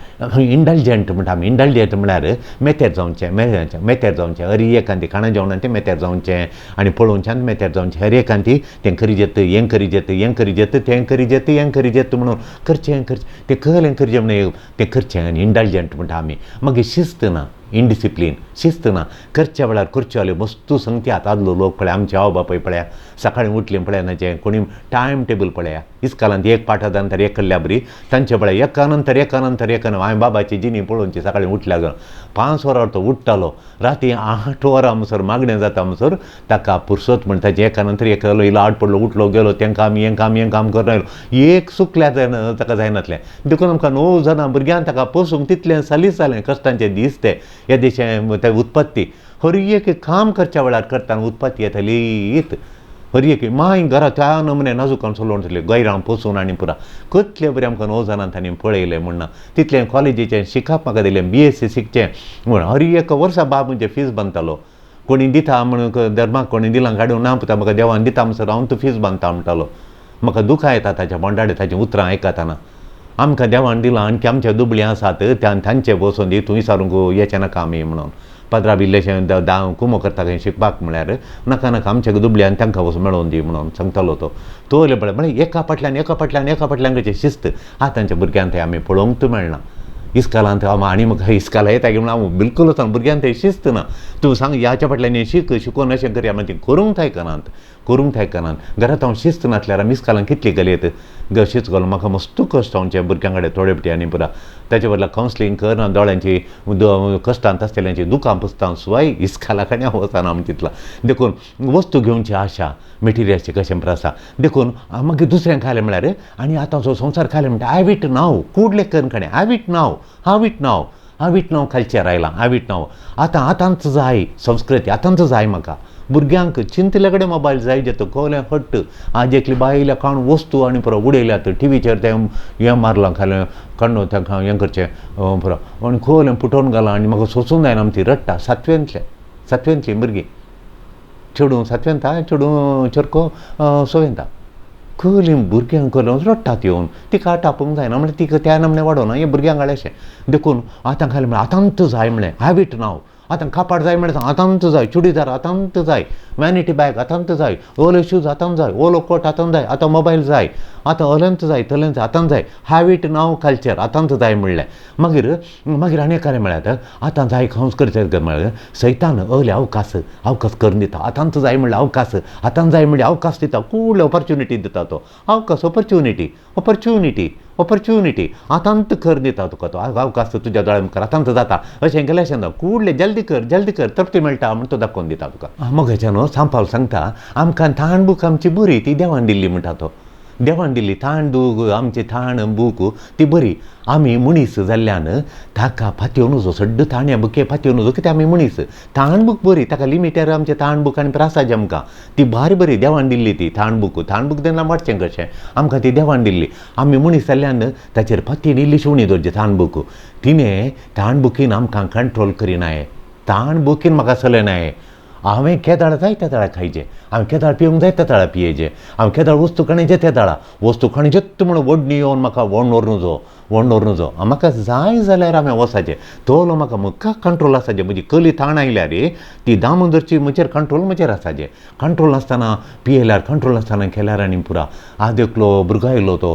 इंडल्जंट म्हणटा आमी. इंडल्जंट म्हळ्यार मेतेर जावचें, मेतेर मेतेर जावचें. हर एकांती खाणां जेवणान तें मेतेर जावचें आनी पळोवच्यान मेतेर जावचें. हर एकांती तें करीजेत हें करीजेत हें करीजेत तें करीजेत हें करीजेत म्हणून करचें करचें तें कहलें करचें म्हणून तें करचें. आनी इंडल्जंट म्हणटा आमी. मागीर शिस्त ना, इनडिसिप्लीन, शिस्त ना. करच्या वेळार करच्यो जाल्यो वस्तू सांगतात आदलो लोक पळय आमचे आवय बापूय पळया सकाळीं उठली पळया नाचे कोणी टायम टेबल पळया इस्कालांत एक पाठा नंतर एक कल्ल्या बरी तांचे पळय एका नंतर एका नंतर एका. हांवें बाबाची जिणी पळोवची सकाळीं उठल्या 5 वरां तो उठ्ठालो, राती 8 वरां म्हणसर मागणें जाता म्हणसर ताका पुरसत म्हण ताचें एका नंतर एक इल्लो आड पडलो उठलो गेलो तें काम हें काम हें काम करून आयलो एक चुकल्यार जायना ताका जायनासलें. देखून आमकां 9 जाणां भुरग्यांक ताका पोसूंक तितलें सलीस जालें कश्टांचे दीस ते ह्या देशां ते उत्पत्ती हर एक काम करच्या वेळार करतना उत्पत्ती येताली. हर एक माय घरा त्या नमुने नाजूकान चलोवन जाली गैरां पोसून आनी पुरा कसले बरें आमकां 9 जाणां तांणी पळयलें म्हण ना. तितलें कॉलेजीचें शिकप म्हाका दिलें, BSc शिकचें म्हण. हर एक वर्सा बाब म्हणजे फीज बांदतालो. कोणी दिता म्हणून धर्माक कोणी दिलां काडून ना पुता म्हाका देवान दिता म्हणसर हांव तूं फीज बांदता म्हणटालो. म्हाका दुखां येता ताच्या बोंडाडे ताचीं उतरां आयकतना. आमकां देवान दिलां आणखी आमच्या दुबळीं आसात तांचे बसून दी तूं विचारूंक येचें नाका आमी म्हणून. पाद्रा इल्लेशें कुमो करता खंय शिकपाक म्हळ्यार नाका नाका आमच्या दुबळी आनी तांकां वचून मेळोवन दी म्हणून सांगतालो तो. तो पळय म्हळ्यार एका फाटल्यान एका फाटल्यान एका फाटल्यान कशें शिस्त आतांच्या भुरग्यांक थंय आमी पळोवंक मेळना. इस्कालांत हांव आनी म्हाका इस्काला येता की म्हणून हांव बिलकुलूच भुरग्यांक थंय शिस्त ना. तूं सांग ह्याच्या फाटल्यान हें शीक शिकोवन अशें करया म्हणून ती करूंक आयकनात, करूंक आयकनात. घरांत हांव शिस्त नासल्यार आमी इस्कालान कितली घालयत शिस्त घालून म्हाका मस्तू कश्ट आमच्या भुरग्यां कडेन थोडे फावटी आनी पुरा ताचे बदला कावन्सिलींग कर, दोळ्यांची कश्टांत आसतल्यांची दुकां पुसता सुवाय इस्काला कडेन वचना आमी तितला. देखून वस्तू घेवची आशा मेटिरियल्सची कशें आसा. देखून मागीर दुसऱ्यांक खालें म्हळ्यार आनी आतांचो संवसार खालें म्हणटा have it नाव कुडले करून कडेन have it now, have it now, have it now culture आयलां. Have it नाव आतां आतांच जाय संस्कृती, आतांच जाय म्हाका. भुरग्यांक चिंतले कडेन मोबायल जाय जेतो खोलें हट्ट. आज एकली बायल्या काण वस्तू आनी पुरो उडयल्यात टिवीचेर तें हें मारलां खालें काडून तांकां हें करचें पुरो आनी खोलें पुटोवन घालां आनी म्हाका सोसूंक जायना. आमी ती रडटा सातवेंतलीं भुरगीं, चेडूं सातवेंत चेडूं चेरको सवेंता कली भुरग्यांक करून रडटात येवन तिका तापोवंक जायना म्हणल्यार तिका त्या नमणे वाडोवना हें भुरग्यांक अशें. देखून आतां खालें म्हळ्यार आतांच जाय म्हणलें have it नाव. आतां कापाट जाय म्हणल्यार आतांच जाय, चुडीदार आतांच जाय, वॅनिटी बॅग आतांच जाय, ओले शूज आतांच जाय, ओलो कोट आतांच जाय, आतां मोबायल जाय, आतां ओलेंच जाय तलेंच आतांच जाय. Have it नाव कल्चर आतांच जाय म्हणलें. मागीर मागीर आनी एक म्हळ्यार आतां जाय खावंच करचें म्हळ्यार सैतान अले अवकाश अवकाश करून दिता. आतांच जाय म्हणल्यार अवकाश, आतांच जाय म्हणल्यार अवकाश दिता, कुडले ऑपॉर्च्युनिटी दिता तो. अवकाश ऑपॉर्च्युनिटी ऑपॉर्च्युनिटी ऑपॉर्च्युनिटी आतांत कर दिता तुका तो अवकाश तुज्या दोळ्या मुखार आतांत जाता. अशें केलें अशें ना, कुडले जल्दी कर जल्दी कर तृप्ती मेळटा म्हण तो दाखोवन दिता तुका. मगाच्या न्हू सांपाल सांगता आमकां थाण बूक आमची बरी ती देवान दिल्ली म्हणटा तो. देवान दिल्ली थाण दूक आमची थाण बूक ती बरी. आमी मनीस जाल्ल्यान ताका फातयो नुजो सड्ड थाण्या बुके फातयो नुजो कित्याक आमी मनीस. थाण बूक बरी ताका लिमिटर आमचें थाण बूक आनी प्रासाज आमकां ती भारी बरी देवान दिल्ली ती थाण बूक. थाण बूक तेन्ना वाडचें कशें आमकां ती देवान दिल्ली. आमी मनीस जाल्ल्यान ताचेर फातीन इल्ली शिवणी दवरची थाण बूक. तिणें थाण बुकीन आमकां कंट्रोल करिनाय, ताण बुकीन म्हाका चलयनाय. हांवें केदाळ जाय त्या दाळा खायचें, हांवें केदाळ पिवंक जाय त्या दाळा पियेचें, हांवें केदाळ वस्तू खाणेचें त्या दाळा वस्तू खाणेचें म्हण वडणी येवन म्हाका वण व्हरूं जो वण व्हरूं जो म्हाका जाय जाल्यार हांवें वचाचें. तोलो म्हाका मुखार कंट्रोल आसाचें. म्हजी कली ताण आयल्यार ती दामून धरची म्हजेर कंट्रोल म्हजेर आसाचें. कंट्रोल नासतना पियेल्यार कंट्रोल नासतना केल्यार आनी पुरा. आज एकलो भुरगो आयलो तो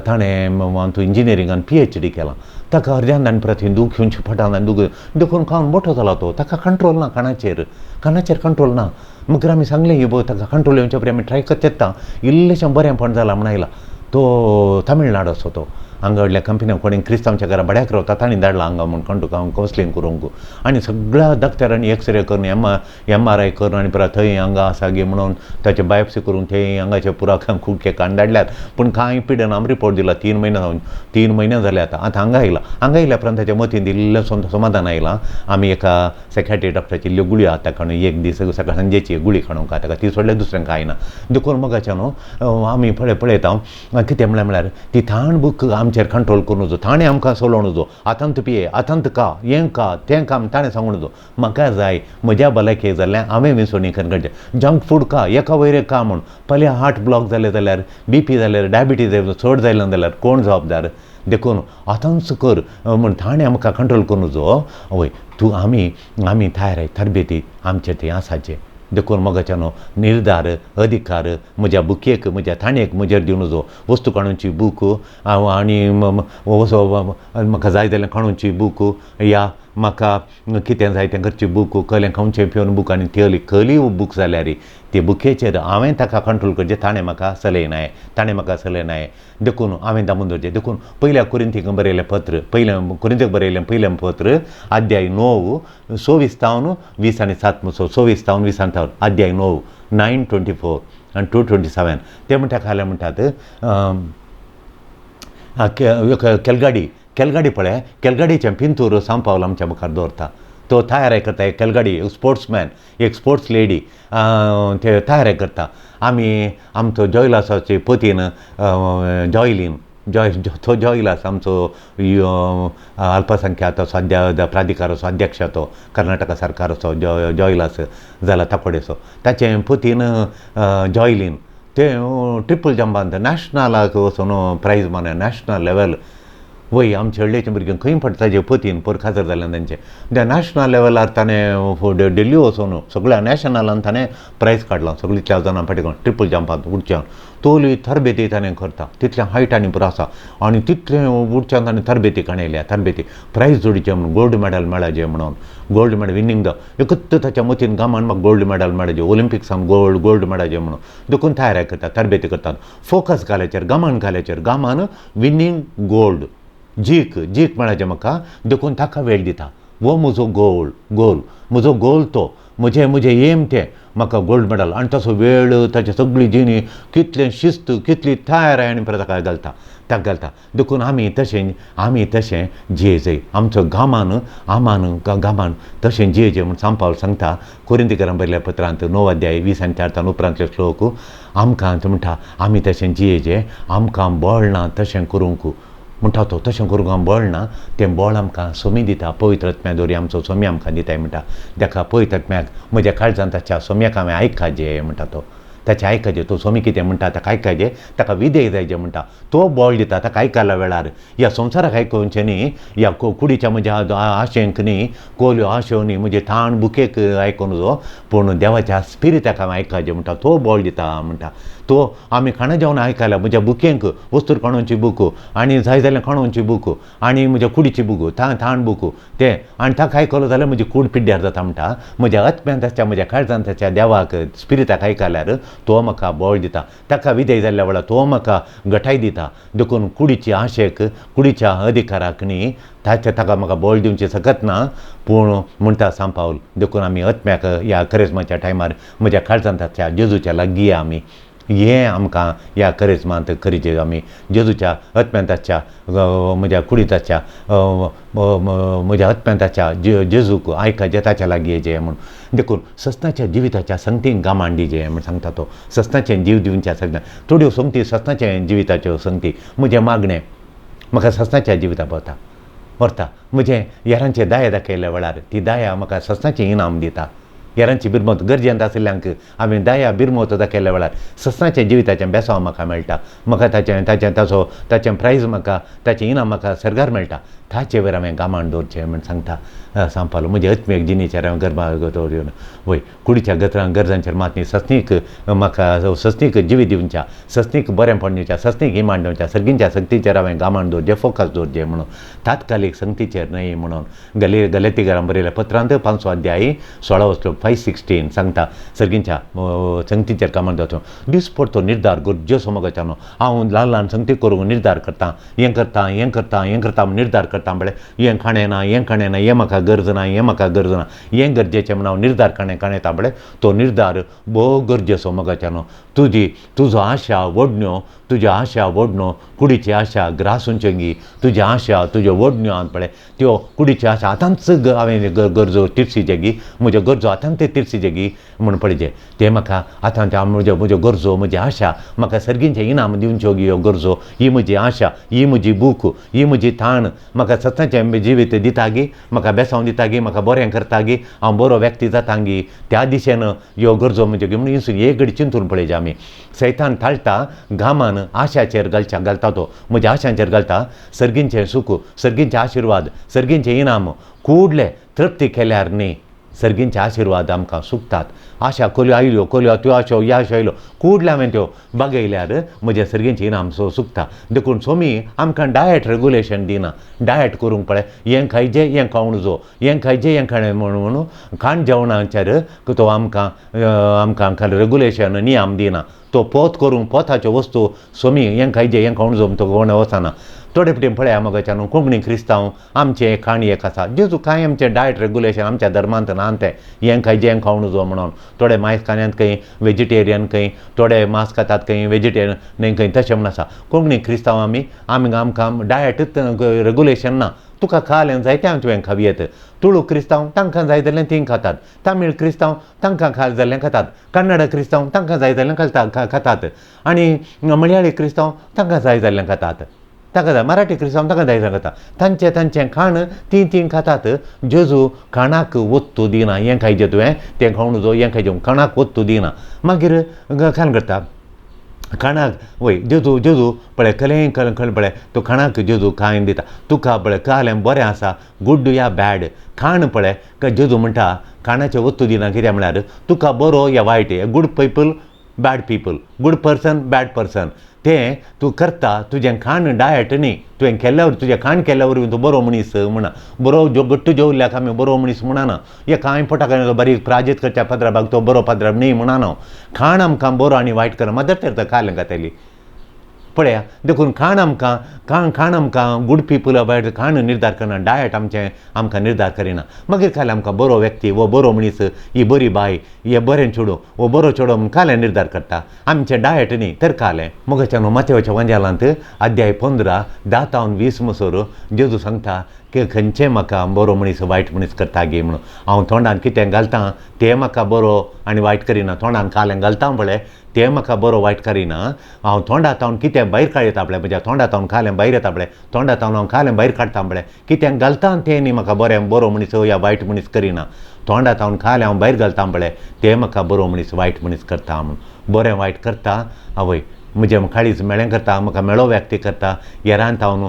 ताणें हातूंत इंजिनियरिंगान PhD केलां. ताका अर्द्यान आनी परत दूख घेवचे फटान आनी दूख देखून खावन मोठो जाला तो. ताका कंट्रोल ना, कानाचेर कानाचेर कंट्रोल ना. मागीर आमी सांगलें ही ताका कंट्रोल येवचे परी आमी ट्राय करता इल्लेशें बरेंपण जालां म्हण आयला. तो तमिळनाडूचो तो हांगा व्हडल्या कंपन्याक कोणी क्रिस्तांवच्या घरा भाड्याक रावता तांणी धाडला हांगा म्हूण कंटू कावन्सिलींग करूंक. आनी सगळ्या डॉक्टरांनी एक्सरे करून MRI करून आनी परत थंय हांगा आसा गे म्हणून ताचे बायोप्सी करून थंय हांगाचे पुरा कुडके काडून धाडल्यात. पूण कांय पिडन आमी रिपोर्ट दिला 3 म्हयने जावन 3 म्हयने जाले आतां. आतां हांगा आयला, हांगा आयल्या उपरांत ताच्या मतींत इल्लें समाधान आयलां. आमी एका सायकाट्री डॉक्टराची इल्ल्यो गुळयो आतां काडून एक दीस सकाळ सांजेची एक गुळी काडूंक ताका ती सोडल्यार दुसरें कांय ना. देखून मगाच्या न्हू आमी पळय पळयता कितें म्हणल्यार म्हळ्यार ती थाण बूक आमचेर कंट्रोल करूं नजो, ताणें आमकां चलोवं नजो. आतांत पिये आतांत का हें का तें काम ताणें सांगूं नजो. म्हाका जाय म्हज्या भलायकेक जाल्यार हांवें विसवणी करचें. जंक फूड का एका वयर एक का म्हूण पयलीं हार्ट ब्लॉक जालें जाल्यार BP जाल्यार डायबिटीज चड जायना जाल्यार कोण जबाबदार. देखून आतांच कर म्हूण ताणें आमकां कंट्रोल करूं नजो. वय तूं आमी आमी तयार तरबेती आमचें थंय आसाचें. देखून मगाच्या न्हू निर्धार अधिकार म्हज्या बुकेक म्हज्या थाणेक म्हजेर दिवं नजो. वस्तू काडूची बूक हांव आनी म्हाका जाय जाल्यार काडूची बूक या म्हाका कितें जाय तें करची बूक कलें खावचें पिवन बूक आनी ती कली बूक जाल्यार ती बुकेचेर हांवें ताका कंट्रोल करचें. ताणें म्हाका चलयनाय, ताणें म्हाका चलयनाय. देखून हांवें दामून दवरचें. देखून पयल्या कोरिंथीक बरयलें पत्र, पयलें कोरिंथीक बरयलें पयलें पत्र अध्याय 9 24 तावन 20 आनी 7 24 तावन 20 आनी 7 अध्याय 9 9:24 आनी 2:27 ते म्हणटा खालें म्हणटात केलगाडी केलगाडी पळय केलगाडीचें पिंतूर सांपावल आमच्या मुखार दवरता. तो तयार करता एक केलगाडी एक स्पोर्ट्समॅन एक स्पोर्ट्स लेडी ते तयार करता. आमी आमचो जॉयलासाचे पतीन जॉयलीन जॉय तो जॉयलास आमचो अल्पसंख्याक प्राधिकाराचो अध्यक्ष तो कर्नाटका सरकाराचो जॉयलास जाला ताकोडेचो ताचें पतीन जॉयलीन ते ट्रिपल जंपान नॅशनलाक वचून प्रायज मारलें नॅशनल लेवल. वय आमचे हळ्ळेचे भुरगे खंय पडटा ताजे पतीन पोर खाजर जाल्यान तांचे त्या नॅशनल लेवलार ताणें दिल्ली वचून सगळ्या नॅशनलान ताणें प्रायज काडलां सगळीं 4 जाणां फाटी करून ट्रिपल जंपांत उडच्यान तोली तरबेती ताणें करता तितलें हायट आनी पुरो आसा आनी तितलें उडच्यान ताणें तरबेती काणयल्या तरबेती प्रायज जोडचें म्हणून गोल्ड मॅडल मेळाचें म्हणून गोल्ड मॅडल विनींग the एकूच ताच्या मतीन गामान म्हाका गोल्ड मॅडल मेळाचें ऑलिंपिक्सान गोल्ड मेळाचें म्हणून देखून तयारी करता तरबेती करतात फोकस घाल्याचेर गामान घाल्याचेर गामान विनींग गोल्ड जीक जीक मेळाचें म्हाका देखून ताका वेळ दिता हो म्हजो गोल गोल म्हजो गोल तो म्हजें म्हजें एम तें म्हाका गोल्ड मेडल आनी तसो वेळ ताची सगळी जिणी कितलें शिस्त कितली तयार आनी परत ताका घालता ताका घालता देखून आमी तशें जियेजय आमचो गामान आमान गामान तशें जियेजे म्हूण सांपावल सांगता कोरिंतीकरां बरयल्या पत्रांत 9 अध्याय 20 आनी 4 उपरांतले श्लोक आमकां म्हणटा आमी तशें जियेजे आमकां बळ ना तशें करूंक म्हणटा तो तशें करूंक आमकां बळ ना तें बळ आमकां सोमी दिता पवित्र आत्म्या दोरी आमचो सोमी आमकां दिताय म्हणटा ताका पवित्र आत्म्याक म्हज्या काळजान ताच्या सोम्याक हांवें आयकाजे म्हणटा तो ताचें आयकाजे तो सोमी कितें म्हणटा ताका आयकाजे ताका विधेय जायजे म्हणटा तो बळ दिता ताका आयकल्या वेळार ह्या संवसाराक आयकुचें न्ही ह्या कुडीच्या म्हज्या आशेंक न्ही कोल्यो आशो न्ही म्हजे ताण बुकेक आयकून जो पूण देवाच्या स्पिरिटाक हांवें आयकाजे म्हणटा तो बळ दिता म्हणटा तो आमी खाणां जेवण आयकल्या म्हज्या बुकेंक वस्तूर काणूंची बूक आनी जाय जाल्यार काणूंची बूक आनी म्हज्या कुडीची बूक ताण बूक तें आनी ताका आयकलो जाल्यार म्हजी कूड पिड्ड्यार जाता म्हणटा म्हज्या आत्म्यांत आसच्या म्हज्या काळजांत आसच्या देवाक स्पिरिटाक आयकल्यार तो म्हाका बळ दिता ताका विधेय जाल्ल्या वेळार तो म्हाका गटाय दिता देखून कुडीची आशेक कुडीच्या अधिकाराक न्ही ताच्या ताका म्हाका बळ दिवचें शकत ना पूण म्हणटा सांपावल देखून आमी आत्म्याक ह्या करेजमाच्या टायमार म्हज्या काळजांत आसच्या जेजूच्या लागीं आमी हें आमकां ह्या करेजमांत करीचे आमी जेजूच्या आत्म्यांत आसच्या म्हज्या कुडींत आसच्या म्हज्या आत्म्यांत आसच्या जेजूक आयकाचें ताच्या लागीं येचें म्हूण देखून सस्नाच्या जिविताच्या संगतींक गामान दिजे म्हूण सांगता तो सस्नाचें जीव दिवच्या सगळ्या थोड्यो संगती सस्नाच्या जिविताच्यो संगती म्हजें मागणें म्हाका सस्नाच्या जिविता पावता व्हरता म्हजें हेरांचे दाया दाखयल्या वेळार ती दाया म्हाका सस्नाचें इनाम दिता हेरांची बिरमत गरजेंत आशिल्ल्यांक हांवें दया बिरमत दाखयल्या वेळार सस्नाचें जिविताचें बेसांव म्हाका मेळटा म्हाका ताचें ताचें ताचो ताचें प्रायज म्हाका ताचें इनाम म्हाका सर्गार मेळटा ताचे वयर हांवें गामान दवरचें म्हूण सांगता सांपालो म्हजे आत्मीक जिणेचेर हांवें गरबा दवरून वय कुडीच्या गत्रां गरजांचेर मात न्ही सस्नीक म्हाका सस्नीक जिवीत दिवच्या सस्नीक बरेंपण दिवच्या सस्नीक इमान दिवच्या सर्गींच्या सक्तीचेर हांवें गामान दवरचें फोकस दवरचें म्हणून तात्कालीक संगतीचेर न्हय म्हणून गलेतीकारां बरयल्या पत्रांत 5 अध्याय 16 श्लोक 5:16 सांगता सर्गींच्या संगतीचेर कामान दवरचो दिसपडतो निर्धार गरजेचो मगाच्यानो हांव ल्हान ल्हान संगती करूंक निर्धार करता हें करता हें करता हें करता निर्धार करता म्हळ्यार हें खाणें ना हें खाणें ना हें म्हाका गरज ना हें म्हाका गरज ना हें गरजेचें म्हूण हांव निर्धार काणें काणयता म्हळ्यार तो निर्धार भोव गरजेचो मगाच्यानो तुजी तुजो आशा वडण्यो तुज्यो आशा वडण्यो कुडीची आशा ग्रासूंची तुजी आशा तुज्यो वडण्यो आहा पळय त्यो कुडीची आशा आतांच हांवें गरजो तिर्सीचेगी म्हज्यो गरजो आतांच ते तिर्सीचेगी म्हूण पळयचे ते म्हाका आतां त्या म्हज्यो म्हज्यो गरजो म्हजी आशा म्हाका सर्गींचें इनाम दिवच्यो ह्यो गरजो ही म्हजी आशा ही म्हजी भूक ही म्हजी ताण म्हाका सत्याचें जिवीत दितागी म्हाका बेसांव दितागी म्हाका बरें करतागी हांव बरो व्यक्ती जातागी त्या दिशेन ह्यो गरजो म्हज्यो म्हणून एक घडी चिंतून पळयचे आमी सैतान थाळटा घामान आशाचेर घालच्या घालता तो म्हज्या आशांचेर घालता सर्गींचें सुख सर्गींचे आशिर्वाद सर्गींचें इनाम कुडले तृप्ती केल्यार न्ही सर्गींचे आशिर्वाद आमकां सुकतात आशा कोल्यो आयल्यो कोल्यो त्यो आशो ह्या आशो आयल्यो कुडल्या हांवें त्यो बागयल्यार म्हज्या सर्गींचें इनाम सो सुकता देखून सोमी आमकां डायट रेगुलेशन दिना डायट करूंक पळय हें खायचें हें खावंक जो हें खायचें हें खाणें म्हणून खाण जेवणाचेर तो आमकां आमकां रेगुलेशन नियम दिना तो पोत करूंक पोताच्यो वस्तू सोमी हें खायचें हें खावंक जो तो कोण वचना थोडे फावटी पळया मगाच्यान कोंकणी क्रिस्तांव आमचें खाण एक आसा जेजू कांय आमचें डायट रेगुलेशन आमच्या धर्मांत ना तें हें खायचें हें खावंक जो म्हणून थोडे मांस खाण्यात खंय वेजिटेरियन खंय थोडे मांस खातात खंय वेजिटेरियन न्हय खंय तशें म्हूण आसा कोंकणी क्रिस्तांव आमी आमी आमकां डायटूच रेगुलेशन ना तुका खालें जाय तें तुवें खावयेत तुळू क्रिस्तांव तांकां जाय जाल्यार तीं खातात तामीळ क्रिस्तांव तांकां खाल जाल्यार खातात कन्नड क्रिस्तांव तांकां जाय जाल्यार घालता खातात आनी मलयाळी क्रिस्तांव तांकां जाय जाल्यार खातात ताका जाय मराठी क्रिस्तांव तांकां जाय जाल्यार खाता तांचें तांचें खाण तीं तीं खातात जेजू खाणाक वत्तू दिना हें खायचें तुवें तें खावंक जो हें खायचें खाणाक वत्तू दिना मागीर खाण करता खाणाक वय जेजू जेजू पळय कलें कल कल पळय तो खाणाक जेजू कांय दिता तुका पळय कालें बरें आसा गुड या बॅड खाण पळय जेजू म्हणटा खाणाचें वस्तू दिना कित्याक म्हळ्यार तुका बरो या वायट good people bad people good person bad person तें तूं करता तुजें खाण डायट न्ही तुवें केल्ल्या तुजें खाण केल्ल्या वरवीं तूं बरो मनीस म्हणा बरो जो गट्टू जेवल्याक आमी बरो मनीस म्हणना हे कांय पोटाक बारीक प्राजीत करच्या पदराबाग तो बरो पदराब न्ही म्हणना. खाण आमकां बरो आनी वायट करना मदर तेरेजा खालें घातली पळया. देखून खाण आमकां खाण खाण आमकां गुड पिपल बॅड खाण निर्धार करना, डायट आमचें आमकां निर्धार करिना. मागीर खालें आमकां बरो व्यक्ती वो बरो मनीस ही बरी बाय हे बरें चेडूं वो बरो चेडो म्हूण खालें निर्धार करता आमचें डायट न्ही तर खालें. मोगाच्या न्हू माथ्याच्या वंजालांत अध्याय 15 10 तावन 20 मसोर जेजू सांगता की खंयचें म्हाका बरो मनीस वायट मनीस करता गे म्हणून हांव तोंडान कितें घालता तें म्हाका बरो आनी वायट करिना, तोंडान खालें घालता पळय तें म्हाका बरो वायट करिना, हांव तोंडा तावन कितें भायर काडयता पळय म्हज्या तोंडा तावन खालें भायर येता पळय तोंडा तावन हांव खालें भायर काडटा पळय कितें घालता तें न्ही म्हाका बरें बरो मनीस या वायट मनीस करिना, तोंडा तावन खालें हांव भायर घालता पळय तें म्हाका बरो मनीस वायट मनीस करता म्हणून बरें वायट करता. आवय म्हजें काळीज मेळें करता म्हाका मेळो व्यक्ती करता येरान तावन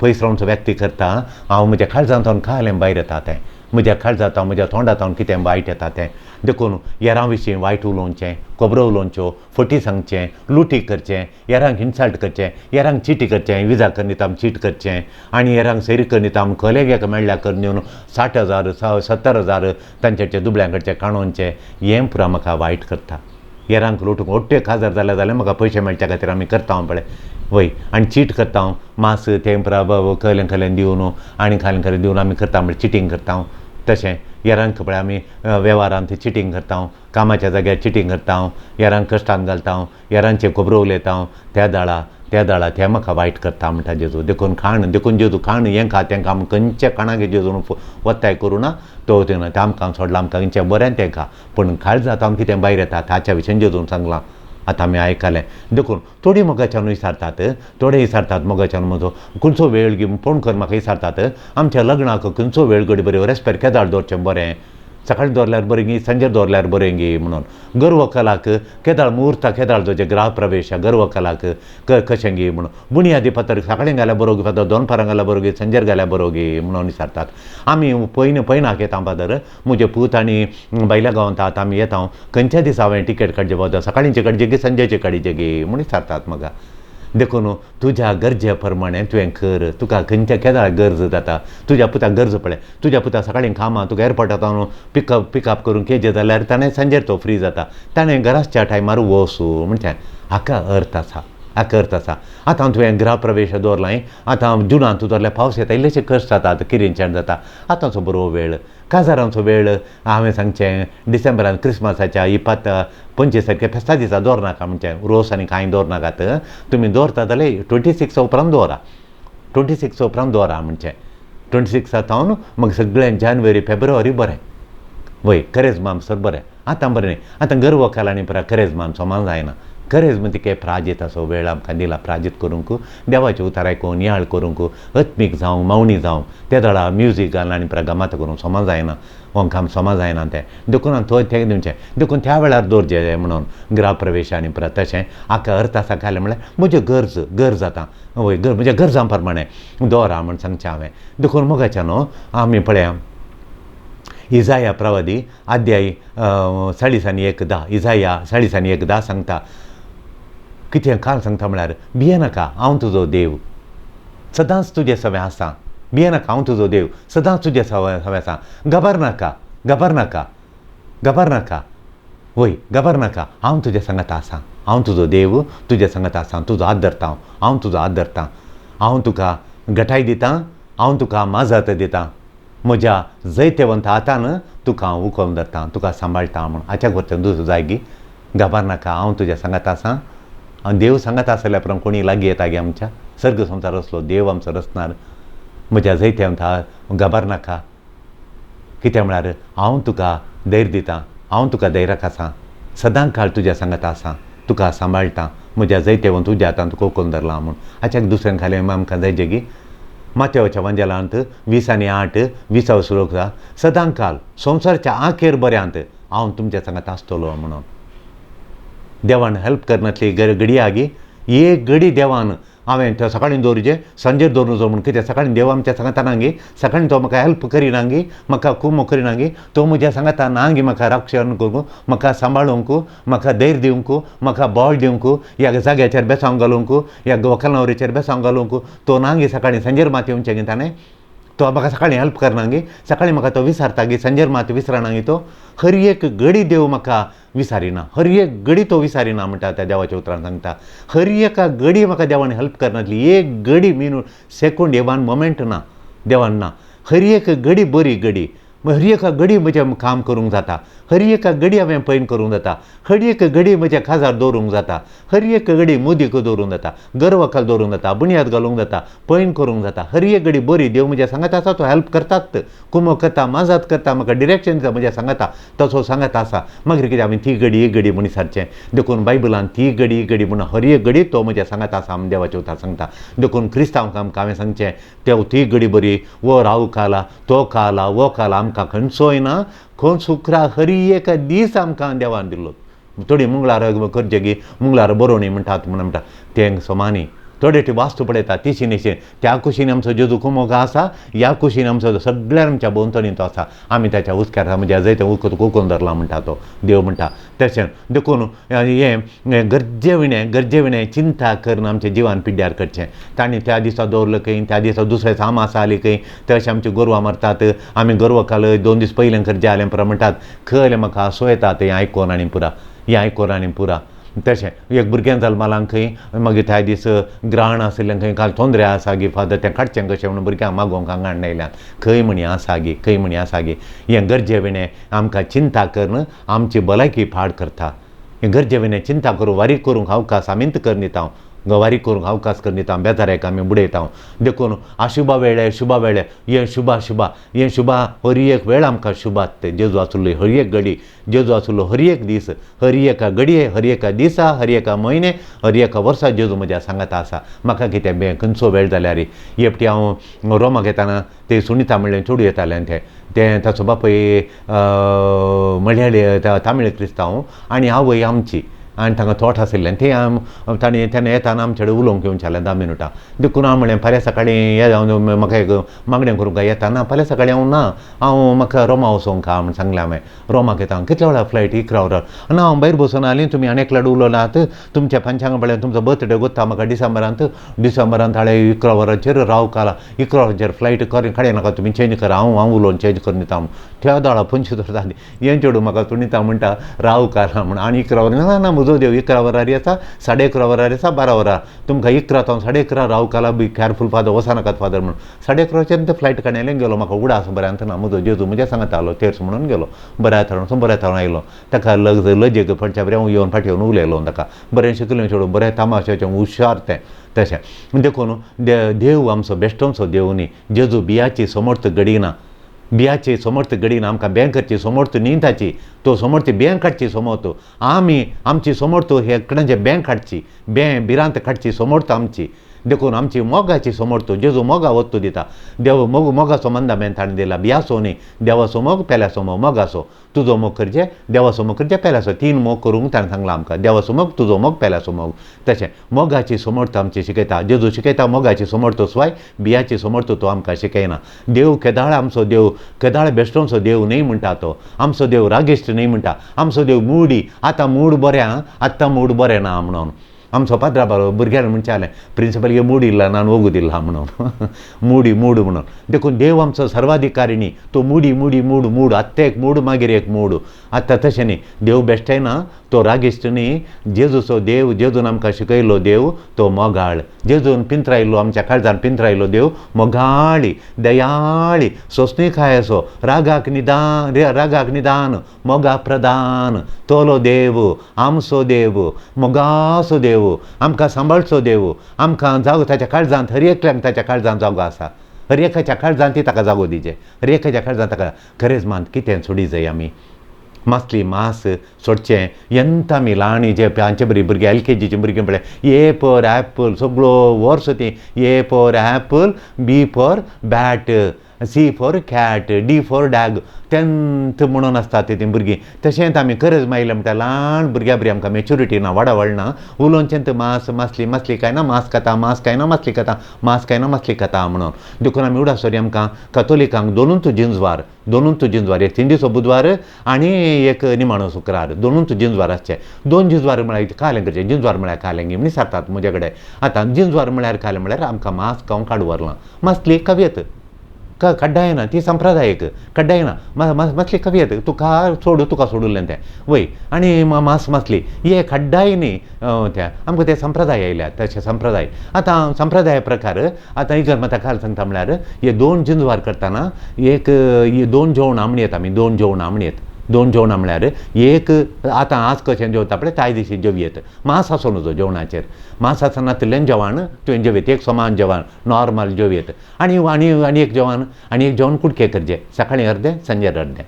पयस रावनचो व्यक्ती करता हांव म्हज्या काळजान तावन खालें भायर येता तें म्हज्या काळजा तावन म्हज्या तोंडा तावन कितें वायट येता तें. देखून येरां विशीं वायट उलोवचें, खबरो उलोवच्यो, फटी सांगचें, लुटी करचें, येरांक इन्सल्ट करचें, येरांक चिटी करचें, विजा करून दिता चीट करचें आनी येरांक सैरी करून दिता खलें एका मेळ्ळ्या करून दिवन 60,000 70,000 तांचे दुबळ्यां कडचें काणोवचें हें पुरा म्हाका वायट करता. येरांक लुटूंक ओट्टे 1000 जाल्यार जाल्यार म्हाका पयशे मेळच्या खातीर आमी करता पळय वय आनी चीट करता मास तें पुरा खलें खलें दिवन आनी खालें खालें दिवन आमी करता म्हळ्यार चिटींग करता. तशें येरांक पळय आमी वेव्हारांत चिटींग करता, कामाच्या जाग्यार चिटींग करता, येरांक कश्टान घालता, येरांचे खबरो उलयता त्या दाळा त्या दाळा तें म्हाका वायट करता म्हणटा जेजू. देखून खाण देखून जेजू खाण हें खा तें खा खंयच्या खाणाक जेजून वत्ताय करूं ना तो तें आमकां सोडलां आमकां खंयचें बरें तें खा पूण काळजा आमकां कितें भायर येता ताच्या विशीं जेजून सांगलां आतां आमी आयकलें. देखून थोडीं मोगाच्यान विचारतात थोडे विचारतात मोगाच्यान म्हजो खंयचो वेळ गी फोन कर म्हाका विचारतात आमच्या लग्नाक खंयचो वेळ घडी बरी रेस्पेर केदाळ दवरचें बरें सकाळीं दवरल्यार बरें गी सांजेर दवरल्यार बरें गी म्हणून गर्वकलाक केदाळ मुहूर्ता केदाळ दवरचें गृह प्रवेश गर्वकलाक कशें गी म्हणून बुनियादी पत्र सकाळीं घाल्यार बरो गी फादर दोनपारां घाल्यार बरो गी सांजेर घाल्यार बरो गी म्हणून विचारतात. आमी पयन पयनाक येता फादर म्हजे पूत आनी भायल्या गांवांत आतां आमी येता खंयच्या दिसा हांवें टिकेट काडचे फादर सकाळींचे काडचे गी सांजेचे काडचे गी म्हूण विचारतात म्हाका. देखून तुज्या गरजे प्रमाणे तुवें कर तुका खंयच्या केदाळ गरज जाता तुज्या पुताक गरज पळय तुज्या पुता सकाळीं कामां तुका एअरपोर्टांत पिकअप करून केजे जाल्यार ताणें सांजेर तो फ्री जाता ताणें घराच्या टायमार वचूं म्हणचे हाका अर्थ आसा हाका अर्थ आसा. आतां तुवें गृह प्रवेश दवरलां आतां जुनांत दवरल्यार पावस येता इल्लेशे कश्ट जातात किरिंच्यान जाता आतांचो बरो वेळ काजारांचो वेळ हांवें सांगचें डिसेंबरान क्रिसमसाच्या 25 तारखे फेस्ता दिसा दवरनाका म्हणचें रोस आनी कांय दवरनाकात तुमी दवरता जाल्यार 26 उपरांत दवरा 26 उपरांत दवरा म्हणचें 26 जावन मागीर सगळें जानेवारी फेब्रुवारी बरें वय करेजमाम सर बरें आतां बरें न्ही आतां गर्व केला आनी पुरा करेजमाम सोमान जायना करेज तिके प्राजीत असो वेळ आमकां दिला प्राजीत करूंक देवाचें उतार आयकून नियाळ करूंक आत्मीक जावं मावणी जावं ते दळा म्युजीक घालून आनी पुरा गमात करूंक सोमा जायना ओंकाम सोमा जायना तें देखून थंय तें दिवचें देखून त्या वेळार दवरचें म्हणून गृह प्रवेश आनी पुरा तशें हाका अर्थ आसा घालें म्हळ्यार म्हज्यो गरज गरज आतां वय म्हज्या गरजां प्रमाणे दवरा म्हूण सांगचें हांवें. देखून मोगाच्या न्हू आमी पळया इजाया प्रवादी अध्याय 40:10 इजाया 40:10 सांगता कितें काल सांगता म्हळ्यार भियेनाका हांव तुजो देव सदांच तुजें सवें आसा भियेनाका हांव तुजो देव सदांच तुजें सवें आसा घाबरनाका घाबरनाका घाबरनाका वय घाबरनाका हांव तुजें सांगता आसा हांव तुजो देव तुजें सांगता आसा तुजो हात धरता हांव तुजो हात धरता हांव तुका गटाय दितां हांव तुका माजत दितां म्हज्या जैतेवंत हातान तुका हांव उखलून धरता तुका सांबाळटा म्हूण हाच्या वरच्यान दुसरो जाय गी घाबरनाका हांव तुज्या सांगता आसा. देव सांगता आसल्या उपरांत कोणी लागीं येता गे आमच्या सर्ग संवसार असलो देव आमचो रचणार म्हज्या जैतेवंत घाबरनाका कितें म्हळ्यार हांव तुका धैर्य दितां हांव तुका धैर्याक आसा सदां काळ तुज्या सांगता आसा तुका सांबाळटा म्हज्या जैतेवंत तुज्या हातान तुका उखलून धरला म्हूण हाच्या दुसऱ्यान खालें आमकां जाय गी माथ्याच्या वंजेलांत 20:8 20 श्लोक सदां काळ संवसाराच्या आखेर बऱ्यांत हांव तुमच्या सांगता आसतलो म्हणून. देवान हेल्प करनासली घडी आगी एक घडी देवान हांवें तो सकाळीं दवरुचें सांजेर दवरुचो म्हूण कित्याक सकाळीं देव आमच्या सांगाता नागी, सकाळीं तो म्हाका हेल्प करिनागी, म्हाका कुमो करिनागी, तो म्हज्या सांगाता नागी म्हाका रक्षण करूंक, म्हाका सांबाळूंक, म्हाका धैर्य दिवंक, म्हाका बळ दिवंक, ह्या जाग्याचेर बेसांव घालूंक, ह्या वकलनावरीचेर बेसांव घालूंक तो नागी. सकाळीं सांजेर मात येवचें गी ताणें, तो म्हाका सकाळीं हेल्प करनागी, सकाळीं म्हाका तो विसारता गी, सांजेर मात विसरनागी तो. हर एक घडी देव म्हाका विसारिना, हर एक घडी तो विसारिना म्हणटा त्या देवाच्या उतरान सांगता. हर एका घडी म्हाका देवान हेल्प करनासली, एक घडी मिनूट सेकंड वन मोमेंट ना देवान ना. हर एक घडी बरी घडी, हर एका घडी म्हजें काम करूंक जाता, हर एका घडी हांवें पैन करूंक जाता, हर एक घडी म्हज्या खाजार दवरूंक जाता, हर एक घडी मुदीक दवरूंक जाता, गर्वखाल दवरूंक जाता, बुन्याद घालूंक जाता, पैन करूंक जाता. हर एक घडी बरी देव म्हज्या सांगात आसा, तो हेल्प करतात, कुमो करता, माजात करता, म्हाका डिरेक्शन दिता, म्हज्या सांगाता तसो सांगात आसा. मागीर कितें आमी ती घडी एक घडी म्हूण विसारचें. देखून बायबलान ती घडी एक घडी म्हूण हर एक घडी तो म्हज्या सांगात आसा आमी देवाचें उतर सांगता. देखून क्रिस्तांवांक आमकां हांवें सांगचें, तेव ती घडी बरी, वो राहू काला, तो काला, वो काला, आमकां खंयचोय ना खंय शुक्रा हरी एक दीस आमकां देवान दिल्लो. थोडी मंगळार करचें गी मंगळार बरोवणी म्हणटात म्हूण म्हणटा तें समानी थोडे ती वास्तू पळयता तिशी निशी त्या कुशीन आमचो जेजू कुमोगा आसा, ह्या कुशीन आमचो सगळ्या आमच्या भोंवतणी तो आसा. आमी ताच्या हुस्क्यार म्हणजे जंय तें उकोन धरला म्हणटा तो देव म्हणटा. तशें देखून हें गरजे विणें गरजे विणें चिंता करून आमच्या जिवान पिड्ड्यार करचें. तांणी त्या दिसा दवरलें खंय, त्या दिसा दुसऱ्या दिसा आमास आली खंय, तशें आमची गोरवां मरतात. आमी गोरवां काल 2 दीस पयलें करचें आलें पुरा म्हणटात, खरें म्हाका हांसो येता तें आयकोन आनी पुरा, हें आयकोन आनी पुरा. तशें एक भुरग्यां जल्मालां खंय, मागीर त्या दीस ग्रहण आशिल्लें खंय, काल तोंदरे आसा गी फादर तें काडचें कशें म्हणून भुरग्यांक मागोवंक हांगा हाडून आयल्यात. खंय म्हणी आसा गी, खंय म्हणी आसा गी. हें गरजे विणें आमकां चिंता करून आमची भलायकी पाड करता. हें गरजे विणें चिंता करूं वारी करूंक अवकाश आमीच करून दिता, गवारी करूंक अवकाश करून दिता, बेजाराक आमी बुडयता. देखून आशुभा वेळे शुभा वेळे हें शुभा शुभा हें शुभा हर एक वेळ आमकां शुभात. जेजू आसलो हर एक घडी, जेजू आसलो हर एक दीस, हर एका घडये, हर एका दिसा, हर एका म्हयने, हर एका वर्सा जेजू म्हज्या सांगाता आसा. म्हाका कितें बे खंयचो वेळ जाल्यार एकटी हांव रोमाक येताना ते सुनिता म्हणलें चेडूं येतालें तें तें ताचो बापूय मलयाळी तामीळ क्रिस्तांव आनी आवय आमची, आनी तांकां थोट आशिल्लें तें ताणें तेन्ना येताना आमचे कडेन उलोवंक येवचें जालें 10 मिनटां. देखून हांव म्हणलें फाल्यां सकाळीं ये म्हाका एक मागणें करूंक येता ना, फाल्यां सकाळीं हांव ना, हांव म्हाका रोमा वचोंक हा म्हूण सांगलें हांवें. रोमाक येता हांव कितल्या वेळार फ्लायट 11 वरार ना, हांव भायर बसून आयलें, तुमी आनी एकल्याड उलयलात, तुमच्या पंचांगा पळय तुमचो बर्थडे गोत्ता म्हाका डिसेंबरांत, डिसेंबरांत हाडे 11 वरांचेर राव काला, 11 वरांचेर फ्लायट काडय नाका, तुमी चेंज करा, हांव हांव उलोवन चेंज करून दिता म्हूण. त्या दाळा 25 वर्सां आदीं हें चेडूं म्हाका सुनिता म्हणटा राव काला म्हूण, आनी 11 वरां ना म्हजो देव 11 वरार येता, 11:30 वरार येता, 12 वरार तुमकां 11 जावन 11:30 राव काला, बी केअरफूल फादर, वचनाकात फादर म्हणून. 11:30 वरांचेर ते फ्लायट काडलें गेलो. म्हाका उडास बऱ्यांत ना, म्हजो जेजू म्हज्या सांगाता आलो तेर्स म्हणून गेलो, बऱ्या थळून बऱ्या थळून आयलो. ताका लज लजेक पडच्या बरें हांव येवन फाटी येवन उलयलो ताका, बरें शिकलें चेडूं, बरें तामाशाचें हुशार तें. तशें देखून देव आमचो बेश्टोमचो देव न्ही, जेजू बियाची समर्थ घडिना, बियाची समर्थ घडिना, आमकां बँक करची समर्थ न्ही ताची, तो समर्थ बँक काडची समर्थ, आमी आमची समर्थ हे कडेन बँक काडची, बँक भिरांत काडची समर्थ आमची. देखून आमची मोगाची समर्थ जेजू मोगा वत्तू दिता. देव मोग मोगाचो मंदामेन ताणें दिला, बियाचो न्ही, देवाचो मोग पेल्याचो मोग मोगाचो, तुजो मोग करचें देवाचो मोग करचें पेल्याचो, 3 मोग करूंक ताणें सांगलां आमकां, देवाचो मोग तुजो मोग पेल्याचो मोग. तशें मोगाची समर्थ आमची शिकयता, जेजू शिकयता मोगाची समर्थ स्वाय, बियाची समर्थ तो आमकां शिकयना. देव केदाळ आमचो देव केदाळ बेश्टोमचो देव न्ही म्हणटा तो, आमचो देव रागिश्ट न्ही म्हणटा, आमचो देव मुडी, आतां मूड बरें आं, आतां मूड बरें ना म्हणून. आमचो पाद्रा बाबा भुरग्यांक म्हणचें जालें प्रिंसिपल गे मूड इल्ला ना वगूद इल्ला म्हणून, मुडी मूड म्हणून. देखून देव आमचो सर्वाधिकारी न्ही, तो मुडी मुडी मूड मूड, आत्तां एक मूड मागीर एक मूड, आतां तशें न्ही. देव बेश्टें ना, तो रागिश्ट न्ही. जेजूचो देव, जेजून आमकां शिकयलो देव तो मोगाळ, जेजून पिंत्रायलो आमच्या काळजान पिंत्रायलो देव मोगाळी, दयाळी, सोंसणीकाय असो, रागाक निदान, रागाक निदान, मोगा प्रदान तोलो देव आमचो देव, मोगाचो देव, आमकां सांबाळचो देव, आमकां जागो ताच्या काळजांत, हर एकल्याक ताच्या काळजांत जागो आसा, हर एकाच्या काळजांत ती ताका जागो दिजे, हर एकाच्या काळजांत ताका खरेंच मान कितें सोडी जाय आमी, मासली मास सोडचें. एंत आमी ल्हान जे आमचे बरी भुरगीं LKGची भुरगीं पळय, ए फॉर एप्पल सगळो वर्स ती A for apple, B for bat, C for cat, D for dog, tenth म्हणून आसता तीं भुरगीं. तशेंच आमी करज मायले म्हणटा ल्हान भुरग्यां बरी आमकां मॅच्युरिटी ना, वाडावळ ना, उलोवचें मांस मासली मासली कांय ना मांस खाता, मांस कांय ना मासली खाता, मांस कांय ना मासली खाता म्हणून. देखून आमी उडासोरी आमकां कथोलिकांक दोनूच जिंजवार, दोनूच जिंजवार, एक तिंडीचो बुधवार आनी एक निमाणो शुक्रार, दोनूच जिंजवार आसचे. दोन जिंजवार म्हळ्यार खालें करचें, जिंजवार म्हळ्यार खालें गी म्हण विचारतात म्हजे कडेन. आतां जिंजवार म्हळ्यार खालें म्हळ्यार आमकां मांस खावंक आडवरलां, मासली कवियत कड्डाय ना, ती संप्रदायीक कड्डाय ना, मासली कवियत तुका सोड, तुका सोडुल्लें तें वय. आनी मांस मासली हे कड्डाय न्ही, तें आमकां ते संप्रदाय आयल्या तशें संप्रदाय. आतां संप्रदाय प्रकार आतां इगर्ज माता काल सांगता म्हळ्यार हे दोन जिंजवार करतना एक दोन जेवणां म्हणयत आमी, दोन जेवणां म्हणयत, दोन जेवणां म्हळ्यार एक आतां आज कशें जेवता पळय त्याय दिशी जेवयेत, मांस आसूं नजो जेवणाचेर, मांस आसनातलें जेवण तुवें जेवयत, एक समान जेवण नॉर्मल जेवयेत. आनी आनी आनी एक जेवण, आनी एक जेवण कुडके करचें, सकाळीं अर्दें सांजेर अर्दें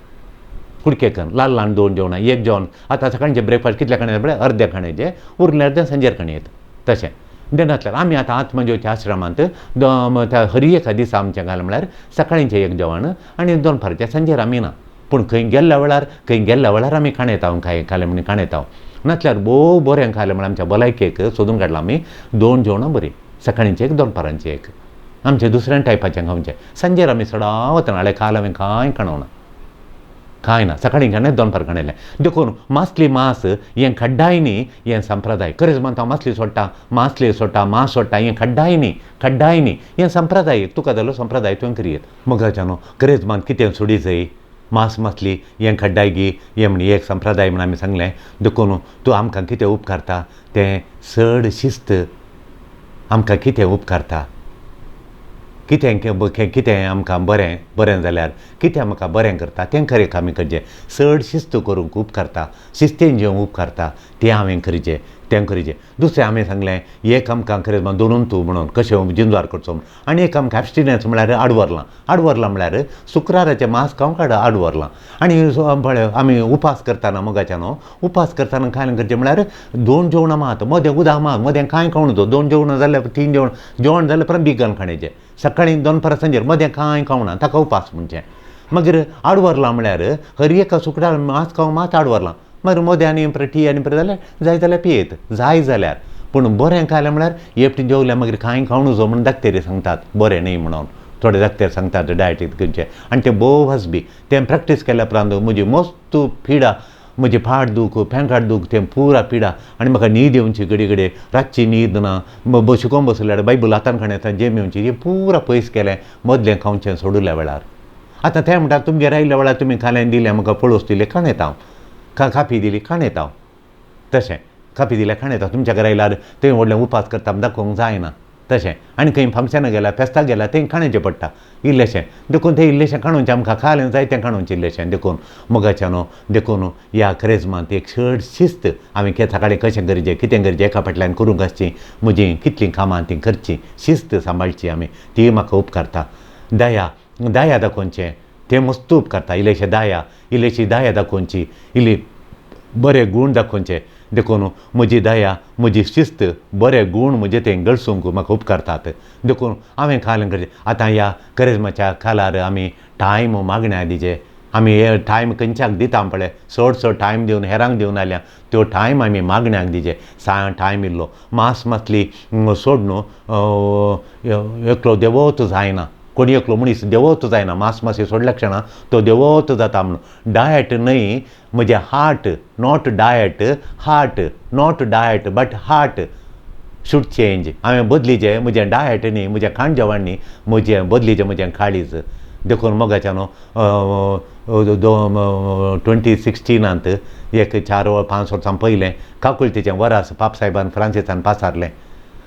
कुडके कर, ल्हान ल्हान दोन जेवणां. एक जेवण आतां सकाळचें ब्रेकफास्ट कितल्या खाणें पळय अर्दें खाणेचें, उरलें अर्दें सांजेर खाणयेत. तशें देनासल्यार आमी आतां आत्मज्योती आश्रमांत हर एका दिसा आमचें घाल म्हळ्यार सकाळींचें एक जेवण आनी दोनपारचें, सांजेर आमी ना. पूण खंय गेल्ल्या वेळार, खंय गेल्ल्या वेळार आमी खाणेता, खाय खालें म्हणून खाणेता, नासल्यार भोव बरें खालें म्हळ्यार आमच्या भलायकेक सोदून काडलां आमी दोन जेवणां बरीं, सकाळींचें एक दोनपारांचें एक, आमचें दुसऱ्या टायपाचें खावचें. सांजेर आमी सदां वतना हाडलें काल हांवें कांय खाणोना, कांय ना, सकाळीं खाणें दोनपार खाणेलें. देखून मासली मांस हें खड्डाय न्ही, हें संप्रदाय. खरेंच मानता मासली सोडटा, मासली सोडटा, मांस सोडटा, हें खड्डाय न्ही, खड्डाय न्ही, हें संप्रदाय. तुका जालो संप्रदाय तुवें करयेत. मोगाच्यानो खरेंच मान कितें सोडी जाय, मांस मासली हें खड्डाय गी हें म्हण एक संप्रदाय म्हण आमी सांगलें. देखून तूं आमकां कितें उपकारता तें चड शिस्त आमकां कितें उपकारता, कितें कितें आमकां बरें बरें जाल्यार कितें आमकां बरें करता तें खरें आमी करचें. चड शिस्त करूंक उपकारता, शिस्तीन जेवंक उपकारता तें हांवें करचें, तें करचें. दुसरें हांवें सांगलें एक आमकां खरें दोनून तूं म्हणून कशें जिंजवार करचो म्हूण. आनी एक आमकां एबस्टिनन्स म्हळ्यार आडवरलां, आडवरलां म्हळ्यार शुक्राराचें मांस खावंक आडवरलां. आनी पळय आमी उपास करतना मोगाच्या न्हू, उपास करतना कांय करचें म्हळ्यार दोन जेवणां मात, मदें उदक मात, मदें कांय खावंक न्हू. दोन जेवणां जाल्यार तीन जेवण, जेवण जाल्यार परत बिगन खाण्याचें, सकाळीं दोनपारां सांजेर, मदें कांय खावना ताका उपास म्हणचें. मागीर आडवरलां म्हळ्यार हर एका शुक्रार मांस खावंक मात आडवरलां, मागीर मदें आनी परत टी आनी परत जाल्यार जाय जाल्यार पियेत, जाय जाल्यार. पूण बरें खालें म्हळ्यार एकटें जेवल्यार मागीर कांय खावं नजो म्हूण डाक्टरी सांगतात, बरें न्ही म्हणून थोडे डाक्टर सांगतात डायटीक करचें. आनी तें भोव हसबी तें प्रॅक्टीस केल्या उपरांत म्हजी मस्त पिडा, म्हजी फाट दूख, पेंकाट दूख, तें पुरा पिडा. आनी म्हाका न्हीद येवची घडये घडये, रातची न्हीद ना, शिकोवन बसल्यार बायबल हातान खाणें जेम येवची, हें पुरा पयस केलें मदलें खावचें सोडुल्या वेळार. आतां तें म्हणटा तुमगेर आयिल्ल्या वेळार तुमी खालें दिलें म्हाका पळोस दिलें खाणें हांव, कापी दिली खाणें हांव, तशें कापी दिल्यार खाणें येता. तुमच्या घरा आयल्यार थंय व्हडलें उपास करता दाखोवंक जायना तशें. आनी खंय फंक्शनाक गेल्यार फेस्ताक गेल्यार थंय खाणेचें पडटा इल्लेशें, देखून तें इल्लेशें खाणोवचें आमकां खालें जाय तें खाणोवचें इल्लेशें. देखून मोगाच्या न्हू, देखून ह्या क्रेजमांत एक चड शिस्त हांवें सकाळीं कशें करचें कितें करचें एका फाटल्यान करूंक आसची, म्हजीं कितलीं कामां तीं करचीं, शिस्त सांबाळची आमी, ती म्हाका उपकारता. दया, दया दाखोवचें तें मस्त उपकारता, इल्लेशें दया, इल्लेशी दया दाखोवची, इल्ली बरे गूण दाखोवचे. देखून म्हजी दया, म्हजी शिस्त, बरे गूण म्हजे ते गळसूंक म्हाका उपकारतात. देखून हांवें खालें करचें. आतां ह्या करेजमाच्या खालार आमी टायम मागण्या दिचे, आमी हे टायम खंयच्याक दिता पळय, चड चड टायम दिवन हेरांक दिवन आयल्या, त्यो टायम आमी मागण्याक दिचे. टायम इल्लो मांस मासली सोडून एकलो देवत जायना, कोणी एकलो मनीस देवत जायना, मांस मासली सोडल्या क्षणा तो देवत जाता म्हणून. डायट न्हय, म्हजें heart, not diet, heart, not diet but heart should change. हांवें बदलीचें म्हजें डायट न्ही, म्हजें खाण जेवण न्ही, म्हजें बदलीचें म्हजें काळीज. देखून मोगाच्या न्हू 2016 एक 4 वा 5 वर्सां पयलें काकुळतीचें वरास पापसाहेबान फ्रांसिसान पासारलें.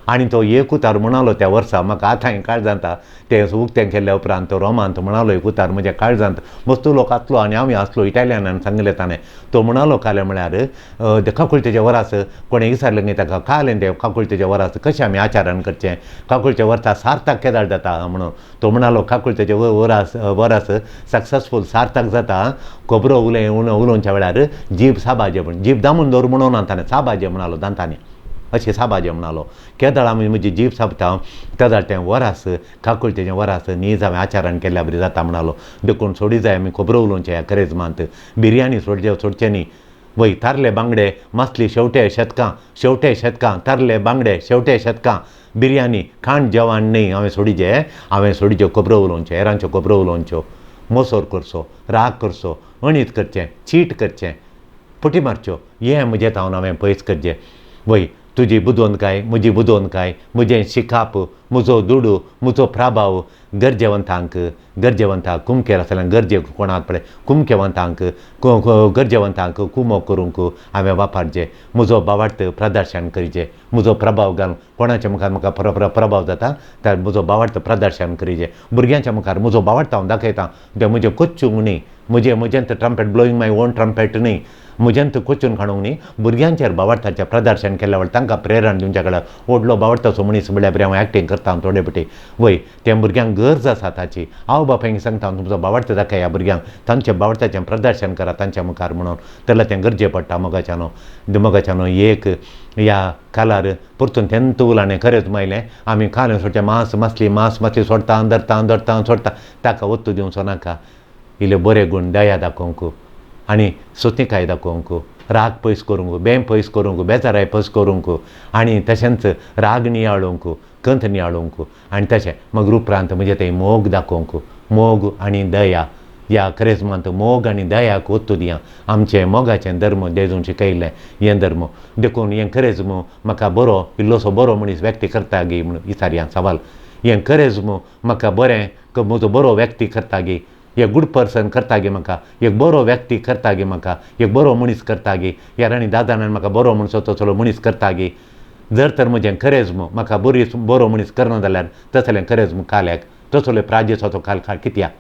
आनी तो एक उतार म्हणालो त्या वर्सा, म्हाका आतां काळजांत तें उक्तें केल्या उपरांत तो रोमांत म्हणालो एक उतार म्हज्या काळजांत, मस्त लोक आसलो आनी हांव आसलो इटालियनान सांगलें ताणें. तो म्हणालो कालें म्हळ्यार काकुळतेचे वरास कोणें विचारलें न्ही ताका, कालें तें काकुळतेचे वरास कशें आमी आचरण करचें, काकुळचे वर्सा सार्थक केदाळ जाता म्हणून. तो म्हणालो काकुळतेचे वरास वरास सक्सेसफूल सार्थक जाता खबरो उलय उलोवच्या वेळार जीब साबाजे, म्हण जीब दामून दवर म्हणून ताणें साबाजे म्हणालो दांतांनी. अशें साबाजे म्हणालो. केदळा म्हजी जीब साबता तेदळ तें वरास काकुळतेचें वरास नीज हांवें आचारण केल्ल्या बरी जाता म्हणालो. देखून सोडी जाय आमी खबरो उलोवचें ह्या करेजमांत. बिरयानी सोडचे सोडचें न्ही. वय तारले बांगडे मासली शेवटे शेतकां शेवटे शेतकां तारले बांगडे शेवटे शेतकां बिरयानी खाण जेवण न्ही हांवें सोडिजे. हांवें सोडिज्यो खबरो उलोवच्यो, हेरांच्यो खबरो उलोवच्यो, मोसोर करचो, राग करचो, अणीत करचें, चीट करचें, फटी मारच्यो, हें म्हजें तावन हांवें पयस करचें. वय तुजी बुदवंतकाय म्हजी बुदवंतकाय म्हजें शिकाप म्हजो दुडू म्हजो प्रभाव गरजेवंतांक गरजेवंतांक कुमकेर आसल्यार गरजे कोणाक पळय कुमकेवंतांक गरजेवंतांक कुमो करूंक हांवें वापरचें. म्हजो भावार्थ प्रदर्शन करचें, म्हजो प्रभाव घालून कोणाच्या मुखार म्हाका प्रभाव जाता तर म्हजो भावार्थ प्रदर्शन करचें. भुरग्यांच्या मुखार म्हजो भावार्थ हांव दाखयतां तें म्हजें कोच्चूंक न्ही, म्हजें म्हजें trumpet blowing my own trumpet न्ही, म्हज्यान कोचून काडूंक न्ही. भुरग्यांचेर भावार्थाचें प्रदर्शन केल्या वेळार तांकां प्रेरणा दिवच्या कडेन व्हडलो भावार्थाचो मनीस म्हणल्यार बरें हांव एक्टींग करता थोडे पटी. वय त्या भुरग्यांक गरज आसा ताची. आवय बापायक सांगता तुमचो भावार्थ दाखय ह्या भुरग्यांक, तांच्या भावार्थाचें प्रदर्शन करा तांच्या मुखार म्हणून तेन्ना तें गरजे पडटा. मोगाच्यानो मोगाच्यानो एक ह्या कालार परतून तेंत उलाणें खरेंच मायलें आमी कालें सोडचें मांस मासली मांस मासली सोडटा धरता धरता सोडटा ताका वत्तू दिवचो नाका. इल्ले बरे गूण दया दाखोवंक आनी सोतिकाय दाखोवंक, राग पयस करूंक, बेम पयस करूंक, बेजाराय पयस करूंक आनी तशेंच राग नियाळूंक, कंत नियाळूंक आनी तशें मागीर उपरांत म्हजें थंय मोग दाखोवंक, मोग आनी दया ह्या क्रेजमांत मोग आनी दयाक ओत्तू दिया. आमचें मोगाचें धर्म जेजून शिकयल्लें हें धर्म. देखून हें करेज्म म्हाका बरो इल्लोसो बरो मनीस व्यक्ती करता गी म्हणून विचारया सवाल. हें करेज्म म्हाका बरें म्हजो बरो व्यक्ती करता गी, एक गूड पर्सन करता गे म्हाका, एक बरो व्यक्ती करता गे म्हाका, एक बरो मनीस करता गे, ह्या आनी दादान म्हाका बरो म्हणसो तसलो मनीस करता गे. जर तर म्हजें करेज्म म्हाका बरी बरो मनीस करना जाल्यार तसलें करेज्म काल्याक तसलो प्राजिताचो काल कित्याक,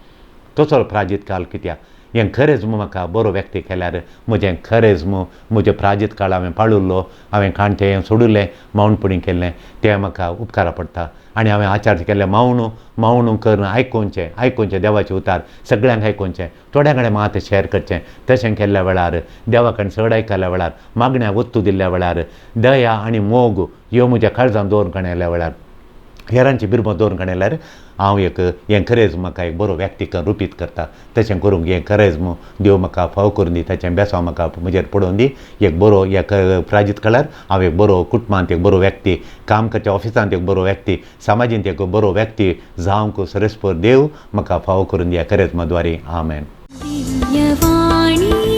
तसलो प्राजीत काल कित्याक. हें करेज्म म्हाका बरो व्यक्ती केल्यार म्हजें करेज्म म्हजें प्राजीत काळ हांवें पाळिल्लो, हांवें काणटें सोडिल्लें, मावणपणी केल्लें तें म्हाका उपकारा पडटा. आनी हांवें आचार केल्लें मावणू मावणू करून आयकुचें आयकुचें देवाचें उतार सगळ्यांक आयकुचें, थोड्या कडेन मात शेअर करचें. तशें केल्ल्या वेळार देवा कडेन चड आयकल्या वेळार मागण्या वत्तू दिल्ल्या वेळार दया आनी मोग ह्यो म्हज्या काळजान दवरून काणयल्या वेळार हेरांची बिरमो दवरून काणयल्यार हांव एक हें खरेंच म्हाका एक बरो व्यक्ती रुपीत करता. तशें करूंक हें खरेंच देव म्हाका फाव करून दी, ताचें बेसांव म्हाका म्हजेर पडोवन दी. एक बरो एक प्राजीत काळार हांव एक बरो कुटुंबांत एक बरो व्यक्ती, काम करच्या ऑफिसांत एक बरो व्यक्ती, समाजींत एक बरो व्यक्ती जावंक सरेस्पर देव म्हाका फाव करून दी ह्या खरेंच द्वारे. आमेन. दिव्यवाणी.